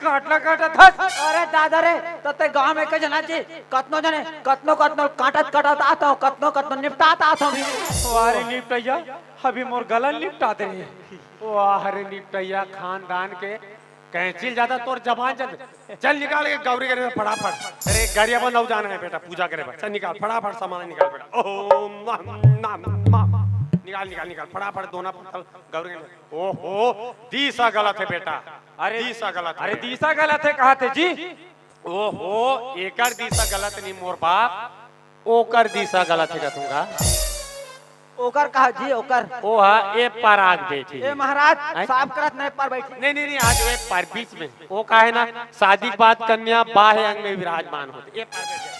काटना काटत हस। अरे दादा रे, त ते गांव में के जना जी, कतनो जने, कतनो कतनो काटत काटत आत हंव, कतनो कतनो निपटात आत हंव। वाह रे निपटइया, अभी मोर गला निपटा दे रे। वाह रे निपटइया खानदान के, कैंची ल जादा तोर जबान चल। चल निकाल के गौरी करे फटाफट। अरे गरिया बंद हो जाना है बेटा, पूजा करे बर। चल निकाल फटाफट सामान निकाल बेटा। ओम नम नम नम। निकाल निकाल निकाल फटाफट दोना पत्तल गौरी करे। ओहो, दिसा गलत है बेटा। अरे दिसा गलत है। अरे दिसा गलत है कहाथे जी? ओहो, एकर दिसा गलत नहीं मोर बाप, ओकर दिसा गलत है कथूंगा। ओकर कहा जी, ओकर। ओ हा ए पार आग बैठी। ए महाराज, आय? साफ करत नहीं पर बैठी। नहीं नहीं नहीं, आज ए पार बीच में। ओ का है ना, शादी के बाद कन्या बाह्य अंग में विराजमान होथे। ए पार बैठ जा।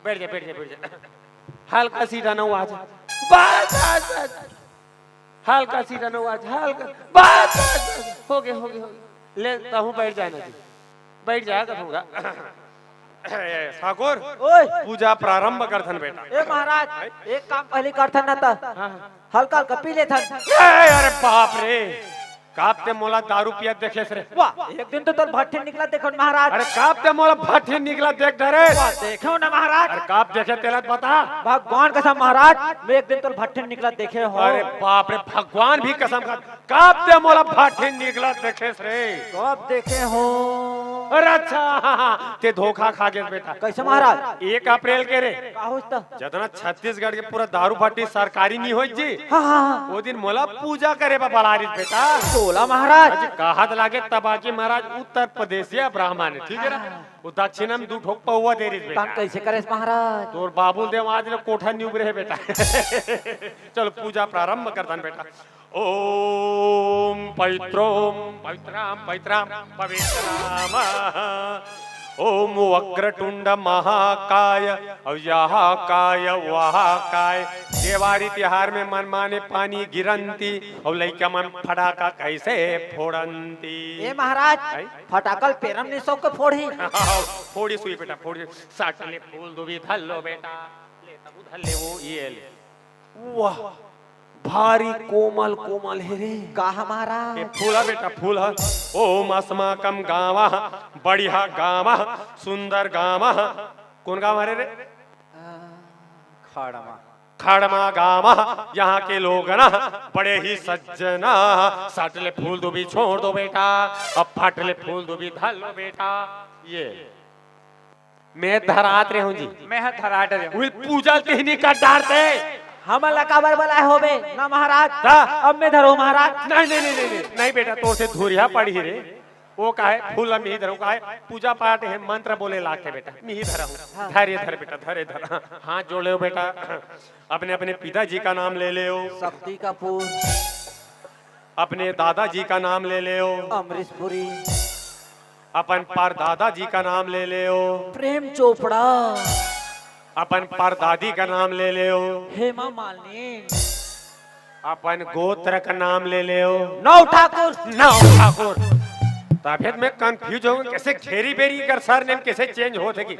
बैठ जा, बैठ जा, बैठ जा। हल्का सीधा ना आवाज। बस बस बस। हल्का सीधा ना आवाज, हल्का। बस बस बस। हो गए, हो गए, हो गए। ले, तहूं बैठ जाना जी। बैठ जा कथूंगा। ए, ठाकुर, ओए। पूजा प्रारंभ करथन बेटा। ए महाराज, एक काम पहले करथन ना त। हाँ, हाँ। हल्का हल्का पी लेथन। ए, अरे बाप रे, काब ते मोला दारू पियत देखेस रे? वाह, एक दिन तो तोर भट्ठी निकला देखन महाराज। अरे काब ते मोला भट्ठी निकला देख डरे? वाह, देखे हो ना महाराज। अरे काब देखे तेला बता। भगवान कसम महाराज, मैं एक दिन तोर भट्ठी निकला देखे हो। अरे बाप रे, भगवान भी कसम खा, काब ते मोला भट्ठी निकला देखेस रे? कब देखे हो? अरे अच्छा, हाँ, हाँ, ते धोखा खा गेस बेटा। कैसे महाराज? एक अप्रैल के रे। का होइस त? जतना छत्तीसगढ़ के पूरा दारू भट्ठी सरकारी नहीं होइस जी। हाँ, हाँ, हाँ। ओ दिन मोला पूजा करे बर बला रिस बेटा। तोला महाराज। अजी कहत लागे तबाकी महाराज उत्तर प्रदेशिया ब्राह्मण है, ठीक है ना? वो दक्षिणा में दू ठोक पौवा दे रिस बेटा। तब कैसे करेस महाराज? तोर बाबू देव आज ले कोठा नहीं उबरे है बेटा। चलो पूजा प्रारंभ करथन बेटा। ओम पवित्रोम पवित्राम पवित्राम पवित्राम। ओम वक्रतुंड महाकाय, अउ यह काय वह काय। देवारी तिहार में मनमाने पानी गिरंती, अउ लइका मन फटाका कैसे फोड़ंती। ए महाराज, आई? फटाकल पेरम निसो के फोड़ही। फोड़ी सुई बेटा, फोड़ी। सट ले फूल दुबी धर लो बेटा। ले तबू धर ले वो, ये ले। वाह, भारी कोमल कोमल हे रे। का हमारा? ये फूल है बेटा, फूल है। ओम अस्माकम गाँव, बढ़िया गाँव, सुंदर गाँव। कौन गाँव हरे रे? खड़मा। खड़मा गामा, यहाँ के लोग ना बड़े ही सज्जन। सट ले फूल दुबी छोड़ दो बेटा, अब फट ले फूल दुबी धर लो बेटा। ये मैं धरात रहे हूँ जी। मैं ह धरात रहे हूँ। उही पूजा तिहनी कर डारते। हमन ला काबर बलाए होबे ना महाराज? ता? अब मैं धरो महाराज। नहीं, नहीं, नहीं, नहीं, नहीं, नहीं बेटा, तोर से धुरिहा पड़ी रे। वो काहे फूल में ही धरो, काहे पूजा पाठ है, मंत्र बोले लाके बेटा, मैं ही धरा हूँ। हाँ। धरे धर बेटा, धरे धर। हाँ, हाथ जोड़े हो बेटा, अपने अपने पिताजी का नाम ले ले हो, शक्ति कपूर। अपने दादाजी का नाम ले ले हो, अमरीशपुरी। अपन परदादा जी का नाम ले ले हो, प्रेम चोपड़ा। अपन परदादी का नाम ले ले हो, हेमा मालिनी। अपन गोत्र का नाम ले ले हो, नौ ठाकुर। नौ ठाकुर। तभे त मैं कंफ्यूज हूँ, कैसे घेरी बेरी कर सरनेम कैसे चेंज होत हे कि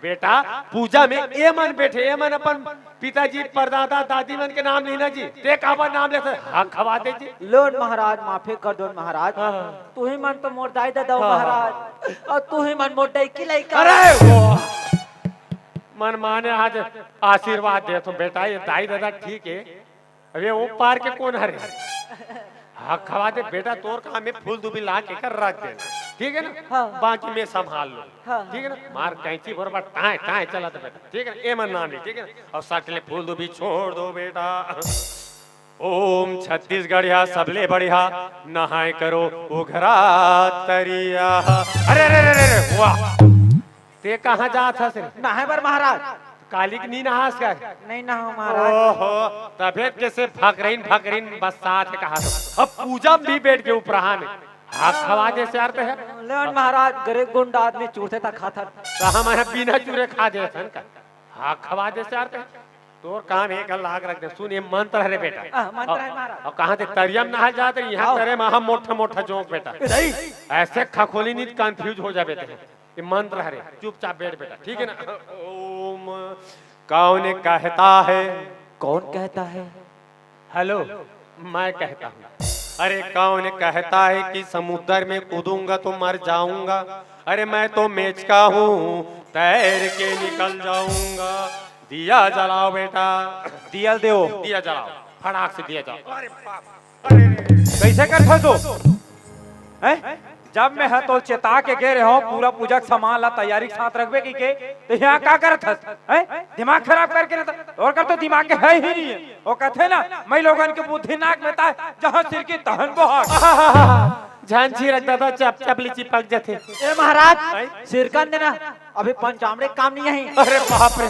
बेटा, पूजा में ए मन बैठे, ए मन अपन पिताजी, परदादा, दादी मन के नाम लेना जी। ते काबर नाम लेथे? हक खवा दे जी। लोन महाराज, माफी कर दो महाराज। हाँ, हाँ। तुही मन तो मोर दाई ददा हो हाँ, हाँ। महाराज, अउ तुही मन मोर डइकी लइका। अरे वो मन माने आज आशीर्वाद देथों बेटा, ये दाई ददा ठीक हे, अबे वो पार के कोन हरे? हक खवा दे बेटा, तोर काम हे फूल दुबी ला के कर रख देना, ठीक हे ना? हाँ। बाकी मैं संभाल लूँ, हाँ। ठीक हे ना? मार कैंची बरोबर टाँय टाँय चलत बेटा, ठीक हे ना? ए मन नाम ले, ठीक हे ना? अउ सट ले फूल दुबी छोड़ दो बेटा। ओम छत्तीसगढ़िया सबले बढ़िया, नहाए करो उघरा तरिया। अरे, अरे, अरे, अरे, अरे, वाह। ते कहाँ जात हस रे? नहाए बर महाराज। काली के नी नहास का? नहीं नहाओ महाराज। ओहो, तभे त कैसे फकरीन फकरीन बस्सात हे कहा तो। अब पूजा में भी बैठ के उपराहा में हक खवा दे से अर्थ हे। लेकिन महाराज, गरीब गुंडा आदमी चूरथे त खाथन। त हमन बिना चूरे खा देथन का? हक खवा दे से अर्थ हे। तोर काम हे, एक लाख रख दे। सुन, ये मंत्र हरे बेटा। आ, मंत्र हे महाराज। अउ कहाँ ते तरिया में नहाए जात हे, यहाँ आओ। तरे महा मोठा मोठा जोंक बेटा। ए, नहीं। ऐसे खखोली नहीं त कंफ्यूज हो जाबे ते। ये मंत्र हरे, चुपचाप बैठ बेटा, ठीक हे ना? ओम। कौन कहता है? कौन कहता है? हेलो, मैं कहता हूँ। अरे कौन कहता है कि समुद्र में कूदूंगा तो मर जाऊंगा? अरे मैं तो मेचका हूँ, तैर के निकल जाऊंगा। दिया जलाओ बेटा। दिया देव। दिया जलाओ, फटाक से दिया जलाओ। अरे बाप, अरे रे। कैसे करथस तू? हैं? जब मैं ह तो चेता के गे रहे हूँ, पूरा पूजा के सामान ला तैयारी के साथ रखबे कहिके, त यहाँ का करत हस? हैं? दिमाग खराब करके रहत हस। तोर कर तो दिमाग के हे ही नहीं हे। वो कहथे ना, मैं लोगन के बुद्धि नाक में ताय, जहाँ सिरकी तहन बोहाग। झन छिरक ददा, चप चप ले चिपक जथे। ए महाराज, हैं? सिरकन देना, अभी पंचामृत काम नहीं हे। अरे बाप रे,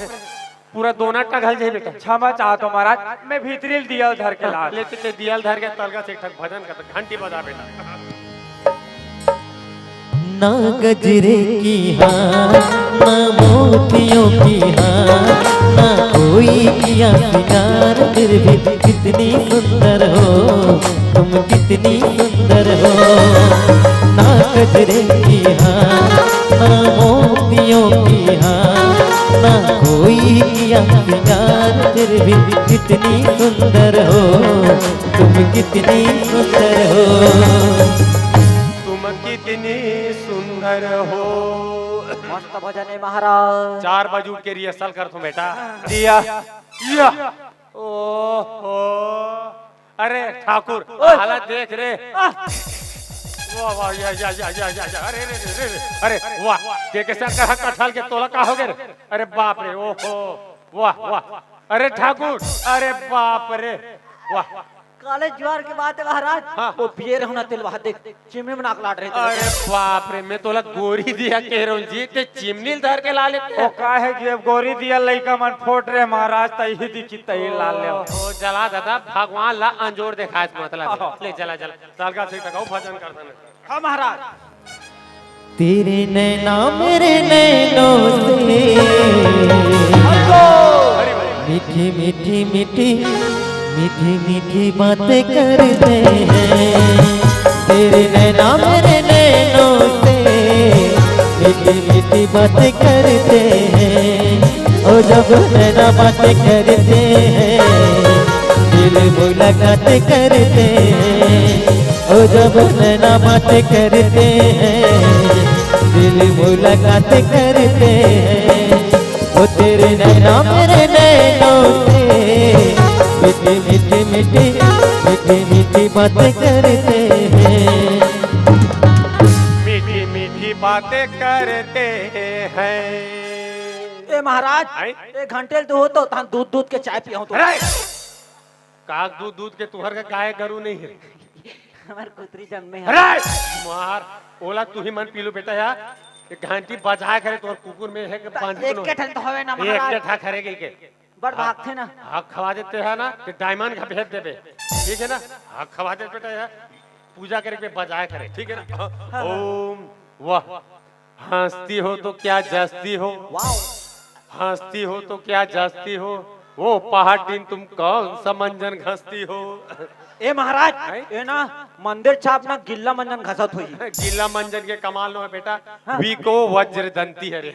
पूरा दोना टघल जाही बेटा। क्षमा चाहत हों महाराज, मैं भीतरी ल दिया ल धर के लात। ले ते, ते दिया ल धर के तलगा से एक ठक भजन कर, घंटी बजा बेटा। ना गजरे की हार, ना मोतियों की हार, ना कोई किया श्रृंगार, फिर भी कितनी सुंदर हो तुम, कितनी सुंदर हो। ना गजरे की हार, ना मोतियों की हार, ना कोई किया श्रृंगार, फिर भी कितनी सुंदर हो तुम, कितनी सुंदर हो। तुम कितनी सुंदर हो। मस्त भजन हे महाराज। चार बजे उठ के रिहर्सल करथों बेटा। दिया। या। ओहो। अरे ठाकुर, ओए। हालत देख रे। आह। वाह, वाह, या, या, अरे, रे, रे, रे, रे। अरे, वाह, देख के सर कहाँ कटहल के तोला का हो गे रे? अरे बाप रे, ओहो, वाह, वाह। अरे ठाकुर, अरे बाप रे, वाह। काले जुआर के बात हे महाराज, हाँ। वो पिए रहो ना तेल वहाँ देख। चिमनी में नाक लाट रहे थे। अरे बाप रे, मैं तोला गोरी दिया कह रहा हूँ जी, ते चिमनी ल धर के ला लेते। ओ काहे जी, अब गोरी दिया लइका मन फोट रहे महाराज, तही दिखी तही लाल ले। ओ, जला ददा, भगवान ला अंजोर देखाए से मतलब हे। आहो। ले जला, जला, तलगा से टकाऊ भजन कर देना। हाँ महाराज। तेरे नैना मेरे नैनों से मीठी मीठी मीठी मीठी मीठी बातें करते हैं। तेरे नैना मेरे नैनों से मीठी मीठी बातें करते हैं। ओ जब नैना बातें करते हैं, दिल मुलाकात करते हैं। ओ जब नैना बातें करते हैं, दिल मुलाकात करते हैं। ओ तेरे नैना मेरे नैनों से ये मीठी मीठी, मीठी मीठी बातें करते हैं। मीठी मीठी बातें करते हैं। ए महाराज, आई? एक घंटे ले तो हो तो तहां दूध दूध के चाय पियाऊं तो। अरे, काग दूध दूध के तुहर का गाय गरु नहीं है। हमार कुतरी जन्मे है। अरे, मार, ओला तू ही मन पीलू बेटा यार। एक घंटी बजाए करे तोर कुकुर में है कि बांध एक के ठन तो हवे ना एक महाराज। के ठा खरे के, के। बड़ भागथे ना। हक खवा देते हैं ना, तो डायमंड का भेज देबे, ठीक है ना? हक खवा देते बेटा यार, पूजा करे के बजाए करे, ठीक है ना? ओम वाह। हंसती हो तो क्या जसती हो, वाओ। हंसती हो तो क्या जसती हो, वो पहाड़ दिन तुम कौन सा मंजन घसती हो। ए महाराज, आई? ए ना मंदिर छाप ना गिल्ला मंजन घसत होई। गिल्ला मंजन के कमाल नो है बेटा, हाँ। वीको वज्र दंती है रे।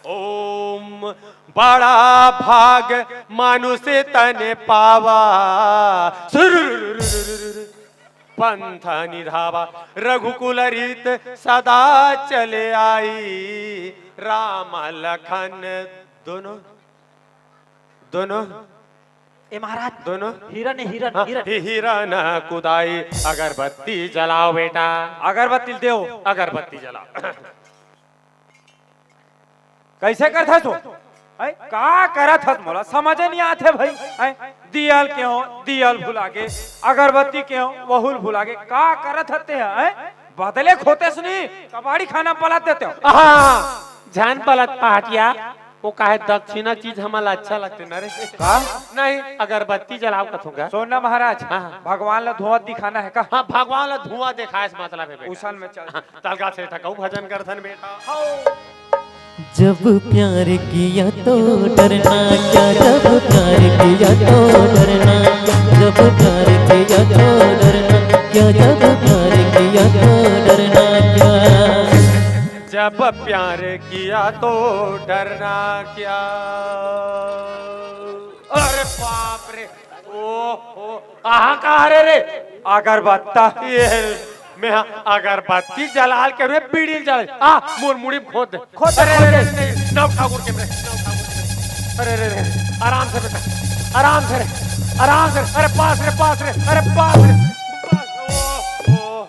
ओम बड़ा भाग मानुष तन पावा, सुरुरुरुरुरुरु, पंथ निधावा, रघुकुल रीत सदा चले आई, राम लखन दोनों, दोनों, ए महाराज, दोनों। हिरन है, हिरन, हाँ, हिरन। हि-, हिरन कुदाई अगरबत्ती जलाओ बेटा, अगरबत्ती देव। अगरबत्ती जलाओ। कैसे करथस तू? हैं? का करत हस, मोला समझ नहीं आथे भाई। हैं? दियल के हो, दियल भुला गे, अगरबत्ती के हो, वहुल भुला गे, का करत हते हैं? बदले खोते सुनी, कबाड़ी खाना पलट देते हो। हाँ, झन पलट पहाटिया, वो काहे दक्षिणा चीज हमला अच्छा लगते ना रे। का? नहीं, अगरबत्ती जलाओ कथों का। सोना महाराज, हाँ। भगवान ला धुआं दिखाना है का? हाँ, भगवान ला धुआं देखाए से मतलब है बेटा। उसन में चल। हाँ, तलका से ठकऊ भजन करथन बेटा। जब प्यार किया तो डरना क्या, जब प्यार किया तो डरना, जब प्यार किया तो डरना क्या, जब प्यार किया तो डरना क्या। जब प्यार किया तो डरना क्या। अरे बाप रे, ओहो, कहाँ कहाँ रे रे? अगरबत्ता। ये मैं अगरबत्ती जलाल के रे बीड़ी जलाल। आ, मोर मुड़ी में खोद दे। खोद दे, अरे, खोद अरे, दे। अरे, नहीं, नव ठाकुर के मैं, नव ठाकुर के। अरे, अरे, अरे, आराम से बेटा, आराम से रे, आराम से। अरे, पास रे, पास रे, अरे, पास रे। पास, ओ, ओ,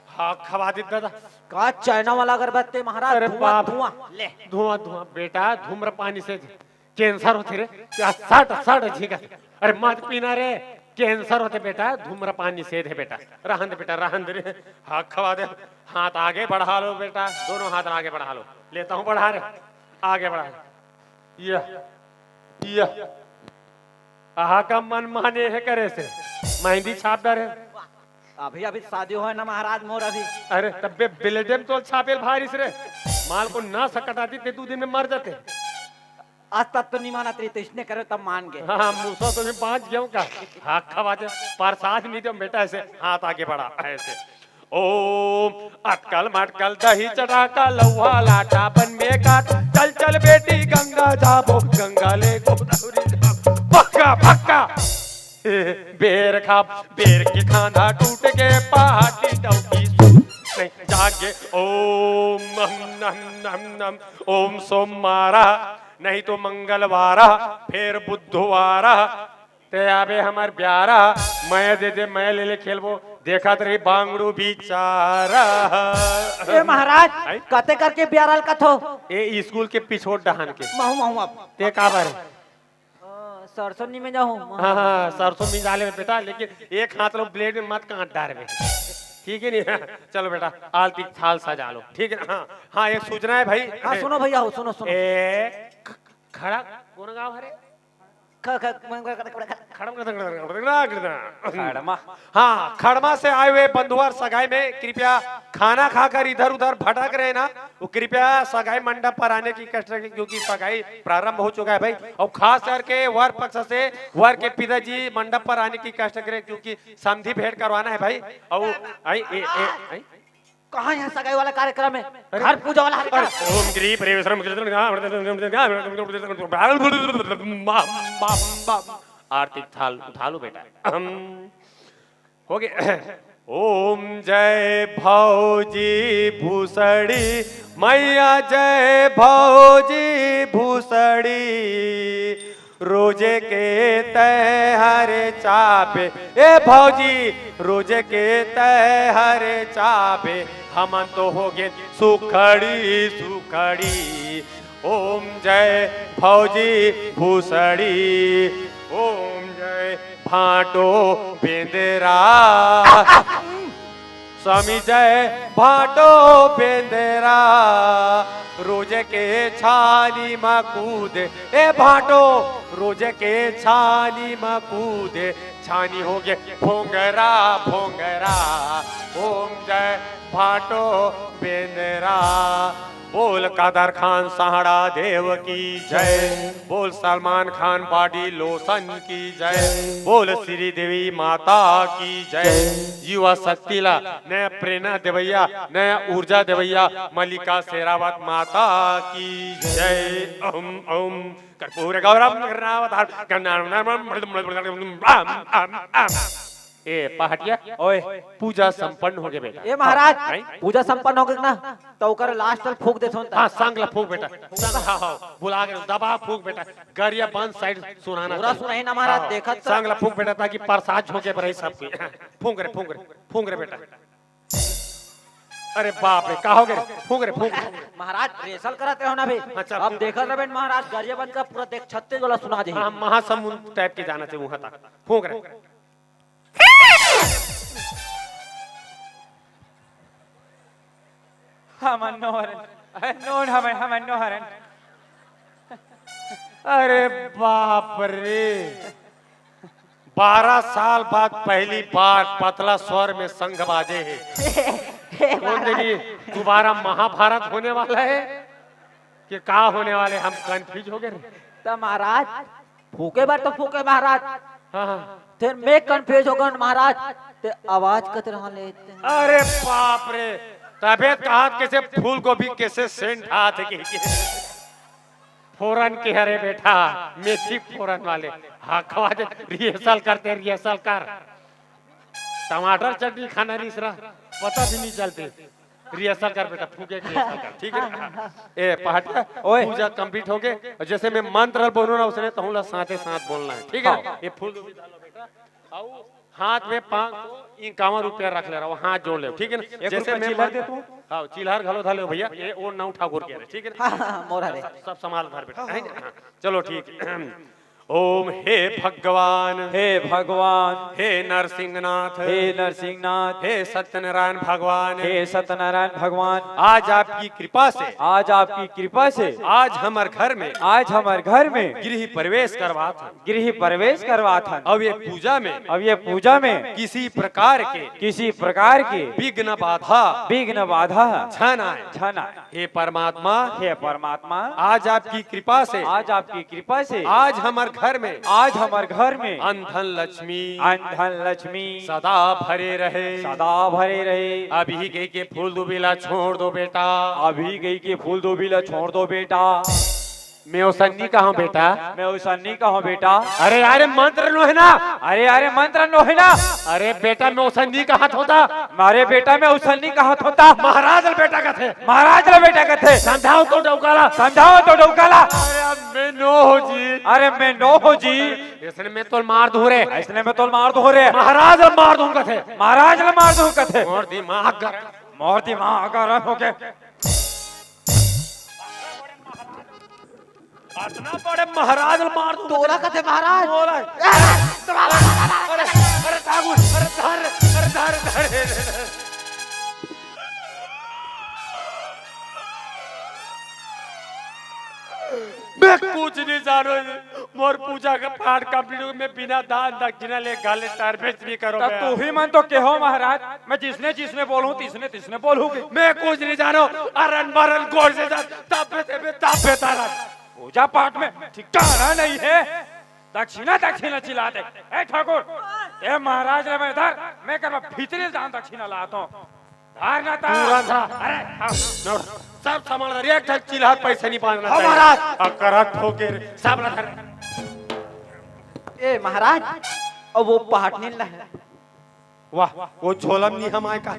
हाँ, खवा दे दादा। का चाइना वाला अगरबत्ती महाराज, अरे धुआं, बाप। धुआं, ले। धुआं, धुआं, बेटा, धूम्रपानी से कैंसर होथे रे, क्या सट सट झींका। अरे मत पीना रे, कैंसर होथे बेटा, धूम्रपान निषेध है बेटा। रहन दे बेटा, रहन दे रे। हाथ खवा दे, हाथ आगे बढ़ा लो बेटा, दोनों हाथ आगे बढ़ा लो। लेता हूँ बढ़ा रे, आगे बढ़ा। यह, यह, आहा का मन माने है करे से, मेहंदी छाप डारे। अभी अभी शादी होय ना महाराज मोर अभी। अरे तब्बे ब्लेडे में तो छापेल भारिस रे, माल को ना सकटाती ते दो दिन में मर जाते। आज तक तो नहीं मानत रही, तो इसने करे तब मान गए। हाँ, मूसो तो मैं बांच गया हूँ का। हाँ, खवा दे, प्रसाद नहीं दो बेटा, ऐसे हाथ आगे बढ़ा, ऐसे। ओम अटकल मटकल दही चटाका लौहा लाटा बन में काट, चल चल बेटी गंगा जाबो, गंगा ले गोदावरी जाबो, पक्का पक्का। बेर खा, बेर के खांधा टूट के पहाटी डौकी सूत नहीं जागे। ओम नम नम नम नम, ओम सोमवारा, नहीं तो मंगलवारा, फिर बुधवारा। ते आबे हमर ब्यारा, मैं दे दे, मैं ले ले खेलबो, देखत रही बांगड़ू बिचारा। ए महाराज, आई? कते करके ब्यारल कथो? ए स्कूल के पिछोट डहान के। महू महू अब। ते का बारे? अ, सरसों नी में जाऊँ। हाँ, हाँ, सरसों मिंजा ले बेटा, लेकिन एक हाथ लो ब्लेड में मत काट डार में। ठीक है नहीं? चलो बेटा, आलती थाल सजा लो। ठीक है ना? हाँ, हाँ, एक सूचना है भाई। हाँ, सुनो भैया हो, सुनो, सुनो। ए, ख-, खड़ा, कौन गाँव है रे? ख-, ख-, मन-, मन-, मन-, मन-, खड़म, खड़म, खड़म, खड़म, खड़म। खड़मा। हाँ, खड़मा से आए हुए बंधुवर सगाई में कृपया खाना खाकर इधर उधर भटक रहे ना, वो कृपया सगाई मंडप पर आने की कष्ट रखें, क्योंकि सगाई प्रारंभ हो चुका है भाई। और खास करके वर पक्ष से वर के पिताजी मंडप पर आने की कष्ट करें, क्योंकि समधी भेंट करवाना है भाई। और आई, ए, ए, आई। कहाँ यहाँ सगाई वाला कार्यक्रम है? घर पूजा वाला कार्यक्रम। ओम गृह प्रवेश। आरती थाल उठा लो बेटा। हम हो गए। ओम जय भौजी भूसड़ी, मैया जय भौजी भूसड़ी। रोजे के तैं हरे चाबे, ए भौजी, रोजे के तैं हरे चाबे, हमन तो हो गेन सुखड़ी सुखड़ी। ओम जय भौजी भूसड़ी, ओम जय भांटो बेंदरा। स्वामी जय भांटो बेंदरा, रोज के छानी म कूदे। ए भांटो, रोज के छानी म कूदे, छानी हो गे भोंगरा भोंगरा। ओम जय भांटो बेंदरा। बोल कादर खान सहाड़ा देव की जय। बोल सलमान खान बॉडी लोशन की जय। बोल श्री देवी माता की जय। युवा शक्ति ला नया प्रेरणा देवैया, नया ऊर्जा देवैया मल्लिका शेरावत माता की जय। ओम ओम कर्पूर गौरम गणनावतार। ए पहाटिया, ओए। पूजा संपन्न हो गए बेटा। ए महाराज, हाँ, हैं? पूजा संपन्न हो गए ना, तो ओकर लास्ट ल फूंक देथन। हाँ, संग ला फूंक बेटा। संग, हाँ, हाँ, भुला गए, दबा फूंक बेटा। गरिया बंद साइड सुनाना पूरा चाहिए। सुनाही ना महाराज, हाँ, देखत तो। संग ला फूंक बेटा, ताकि प्रसाद झोंके पर रही सब कोई। फूंक रे, फूंक रे, फूंक रे बेटा। अरे बाप रे, का हो गए? फूंक रे, फूंक रे। महाराज, रिहर्सल करत रहो ना अभी। अच्छा, अब फूंक। देखत रहबे महाराज, गरिया बंद का पूरा देख छत्तीस वाला सुना दे। हाँ, महासमुंद टाइप के जाना चाहिए वहां तक। फूंक रे। हमन नो हरन। अरे नोन हमन, हमन नो हरन। अरे बाप रे, बारह साल बाद पहली बार पतला स्वर में संघ बाजे हे। हे कौन महाराज। देनी दोबारा महाभारत होने वाला है कि का होने वाले, हम कंफ्यूज हो गए रे। त महाराज, फूके बर तो फूके महाराज। हाँ, हाँ। फिर मैं कंफ्यूज हो गन महाराज, ते आवाज कतरा लेते हैं। अरे बाप रे, तबे कहा कैसे फूल गोभी कैसे सेंट आत हे कि, कि। फोरन के हरे बेटा, मेथी फोरन वाले। हाँ, खवा दे, रिहर्सल करते, रिहर्सल कर। टमाटर चटनी खाना रिस रहा, पता भी नहीं चलते। रिहर्सल कर बेटा, फूके के रिहर्सल कर, ठीक है ना? ए पहाटिया, ओए। पूजा कंप्लीट हो गए, और जैसे मैं मंत्र बोलूँ ना, उसने तहूँ ला साथे साथ बोलना है, ठीक है ना? हाँ। ये फूल गोभी डालो बेटा, आओ, हाथ में पाँच सौ इक्यावन रुपया रख ले रहा हूँ, हाथ जोड़ ले, ठीक है ना? एक जैसे रुपया मैं चिल्लर मंत्र दे तू। हाँ, चिल्लर घलो धर ले भैया, ये वो नौ ठाकुर के रहे, ठीक है ना? हाँ, हाँ, मोरा रे। सब, सब संभाल घर बेटा, है ना? हाँ, चलो ठीक है। ओम हे भगवान, हे भगवान, हे नरसिंहनाथ, हे नरसिंहनाथ, हे सत्यनारायण भगवान, हे सत्यनारायण भगवान, आज आपकी कृपा से, आज आपकी कृपा से, आज हमर घर में, आज हमर घर में गृह प्रवेश करवात हन। गृह प्रवेश करवात हन। अब ये पूजा में, अब ये पूजा में किसी प्रकार के, किसी प्रकार के विघ्न बाधा, विघ्न बाधा झन आए, झन आए। हे परमात्मा, हे परमात्मा, आज आपकी कृपा से, आज आपकी कृपा से, आज हमर घर में, आज हमर घर में अन धन लक्ष्मी, अन धन लक्ष्मी सदा भरे रहे, सदा भरे रहे। अभी गई के फूल दुबी ला छोड़ दो बेटा, अभी गई के फूल दुबी ला छोड़ दो बेटा। मैं ओसन नी कहूँ बेटा। मैं ओसन नी कहूँ बेटा। अरे यार, मंत्र नो है ना। अरे यार, मंत्र नो है ना। अरे बेटा, मैं ओसन नी कहत होता। अरे बेटा, मैं ओसन नी कहत होता। महाराज ल बेटा कथे। महाराज ल बेटा कथे। समझाओ तो डौकाला। समझाओ तो डौकाला। अरे अब मैं नो हो जी। अरे मैं नो हो जी। इसने मैं तोल मार दूँ रे। इसने मैं तोल मार दूँ रे। महाराज ल मार दूँ कथे। महाराज ल मार दूँ कथे। मोर दिमाग गरम। मोर दिमाग गरम हो गए। अतना बड़े महाराज ल मार दूँ। तोला कथे महाराज? तोला। अरे, अरे ठाकुर, अरे धर, अरे धर, धर। मैं कुछ नहीं जानो, मोर पूजा का पाठ कंप्लीट हो, मैं बिना दान दक्षिणा ले घले सर्विस नहीं करो तब मैं। तू ही मन तो कहो महाराज, मैं जिसने जिसने बोलूं, तिसने तिसने बोलूंगी। मैं कुछ नहीं जानो, अरन बरन गोर से जा, तब पे ते, तब पे तारा। पूजा पाठ में ठिकाना नहीं है, दक्षिणा दक्षिणा चिल्लाते। ए ठाकुर, ए महाराज ले मैं धर, मैं कर भीतरी दान दक्षिणा लाता हूँ। धर ना ता। पूरा धर। अरे, हाँ। नोट, सब सामान धर, एक ठक चिल्हार पैसा नहीं बांधना हाँ, चाहिए। महाराज। अकरत होके रे, सब ला धर। ए महाराज, अब वो पहाट नहीं ला है। वाह, वो झोलम नहीं हम आए का।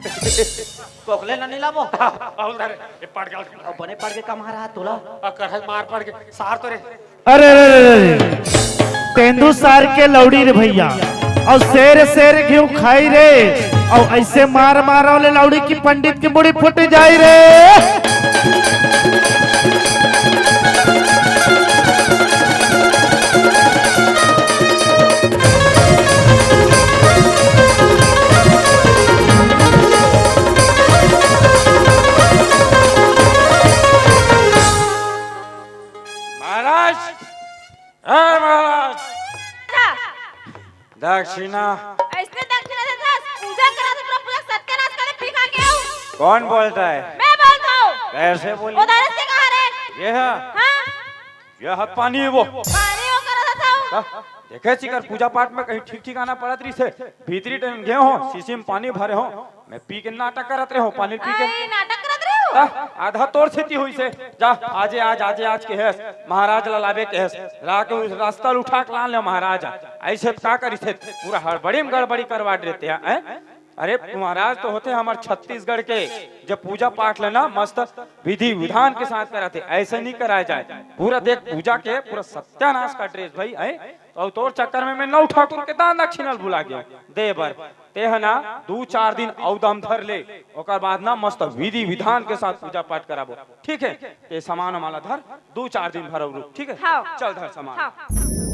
कोकले ना नहीं लाबो। हाँ, और धर, ये पड़ गया। अब बने पड़ के का महाराज तोला। अकरत मार पड़ के, सार तो रे। अरे, अरे, अरे, अरे। तेंदू सार के लौड़ी रे भैया, अउ शेर शेर घिउ खाई रे, अउ अइसे मार मारो ले लौड़ी कि पंडित के मुड़ी फुट जाई रे। महाराज, ए महाराज, दक्षिणा। अइसने दक्षिणा देथस, पूजा करा तो पूरा, पूरा सत्यानाश कर दे, पी खा के आऊ। कौन बोलता है? मैं बोलता हूँ। कैसे बोली? उधर से कहा रे? ये है? हाँ? ये है पानी वो। पानी वो करा था वो। हाँ, देखे सिकर पूजा पाठ में कहीं ठीक ठिकाना पड़त रही से, भीतरी टाइम गए हो, शीशी में पानी भरे हो, मैं पी के नाटक करत रहे हो, पानी पी के। आई, नाटक करत रहे हो? हाँ, आधा तोर सेती हुई से, जा, आजे आज, आजे आज के हेस, महाराज ला लाबे के हेस, ला के उस रास्ता ल उठा के लान ले महाराज। अइसे त का करिस हे, पूरा हड़बड़ी में गड़बड़ी करवा देते हैं, हैं? अरे महाराज तो होते हमर छत्तीसगढ़ के, जब पूजा पाठ लेना मस्त विधि विधान के साथ कराते, ऐसे नहीं कराया जाए। पूरा देख पूजा के पूरा सत्यानाश कर देस भाई, हैं? तो तोर चक्कर में मैं नौ ठाकुर के दान दक्षिणा ल भुला गया दे बर। ते ह ना दू चार दिन अउ दम धर ले, ओकर बाद ना मस्त विधि विधान के साथ पूजा पाठ कराबो, ठीक है? ते सामान वाला धर, दू चार दिन भर अउ रुक, ठीक है? हाँ। चल धर सामान। हाँ।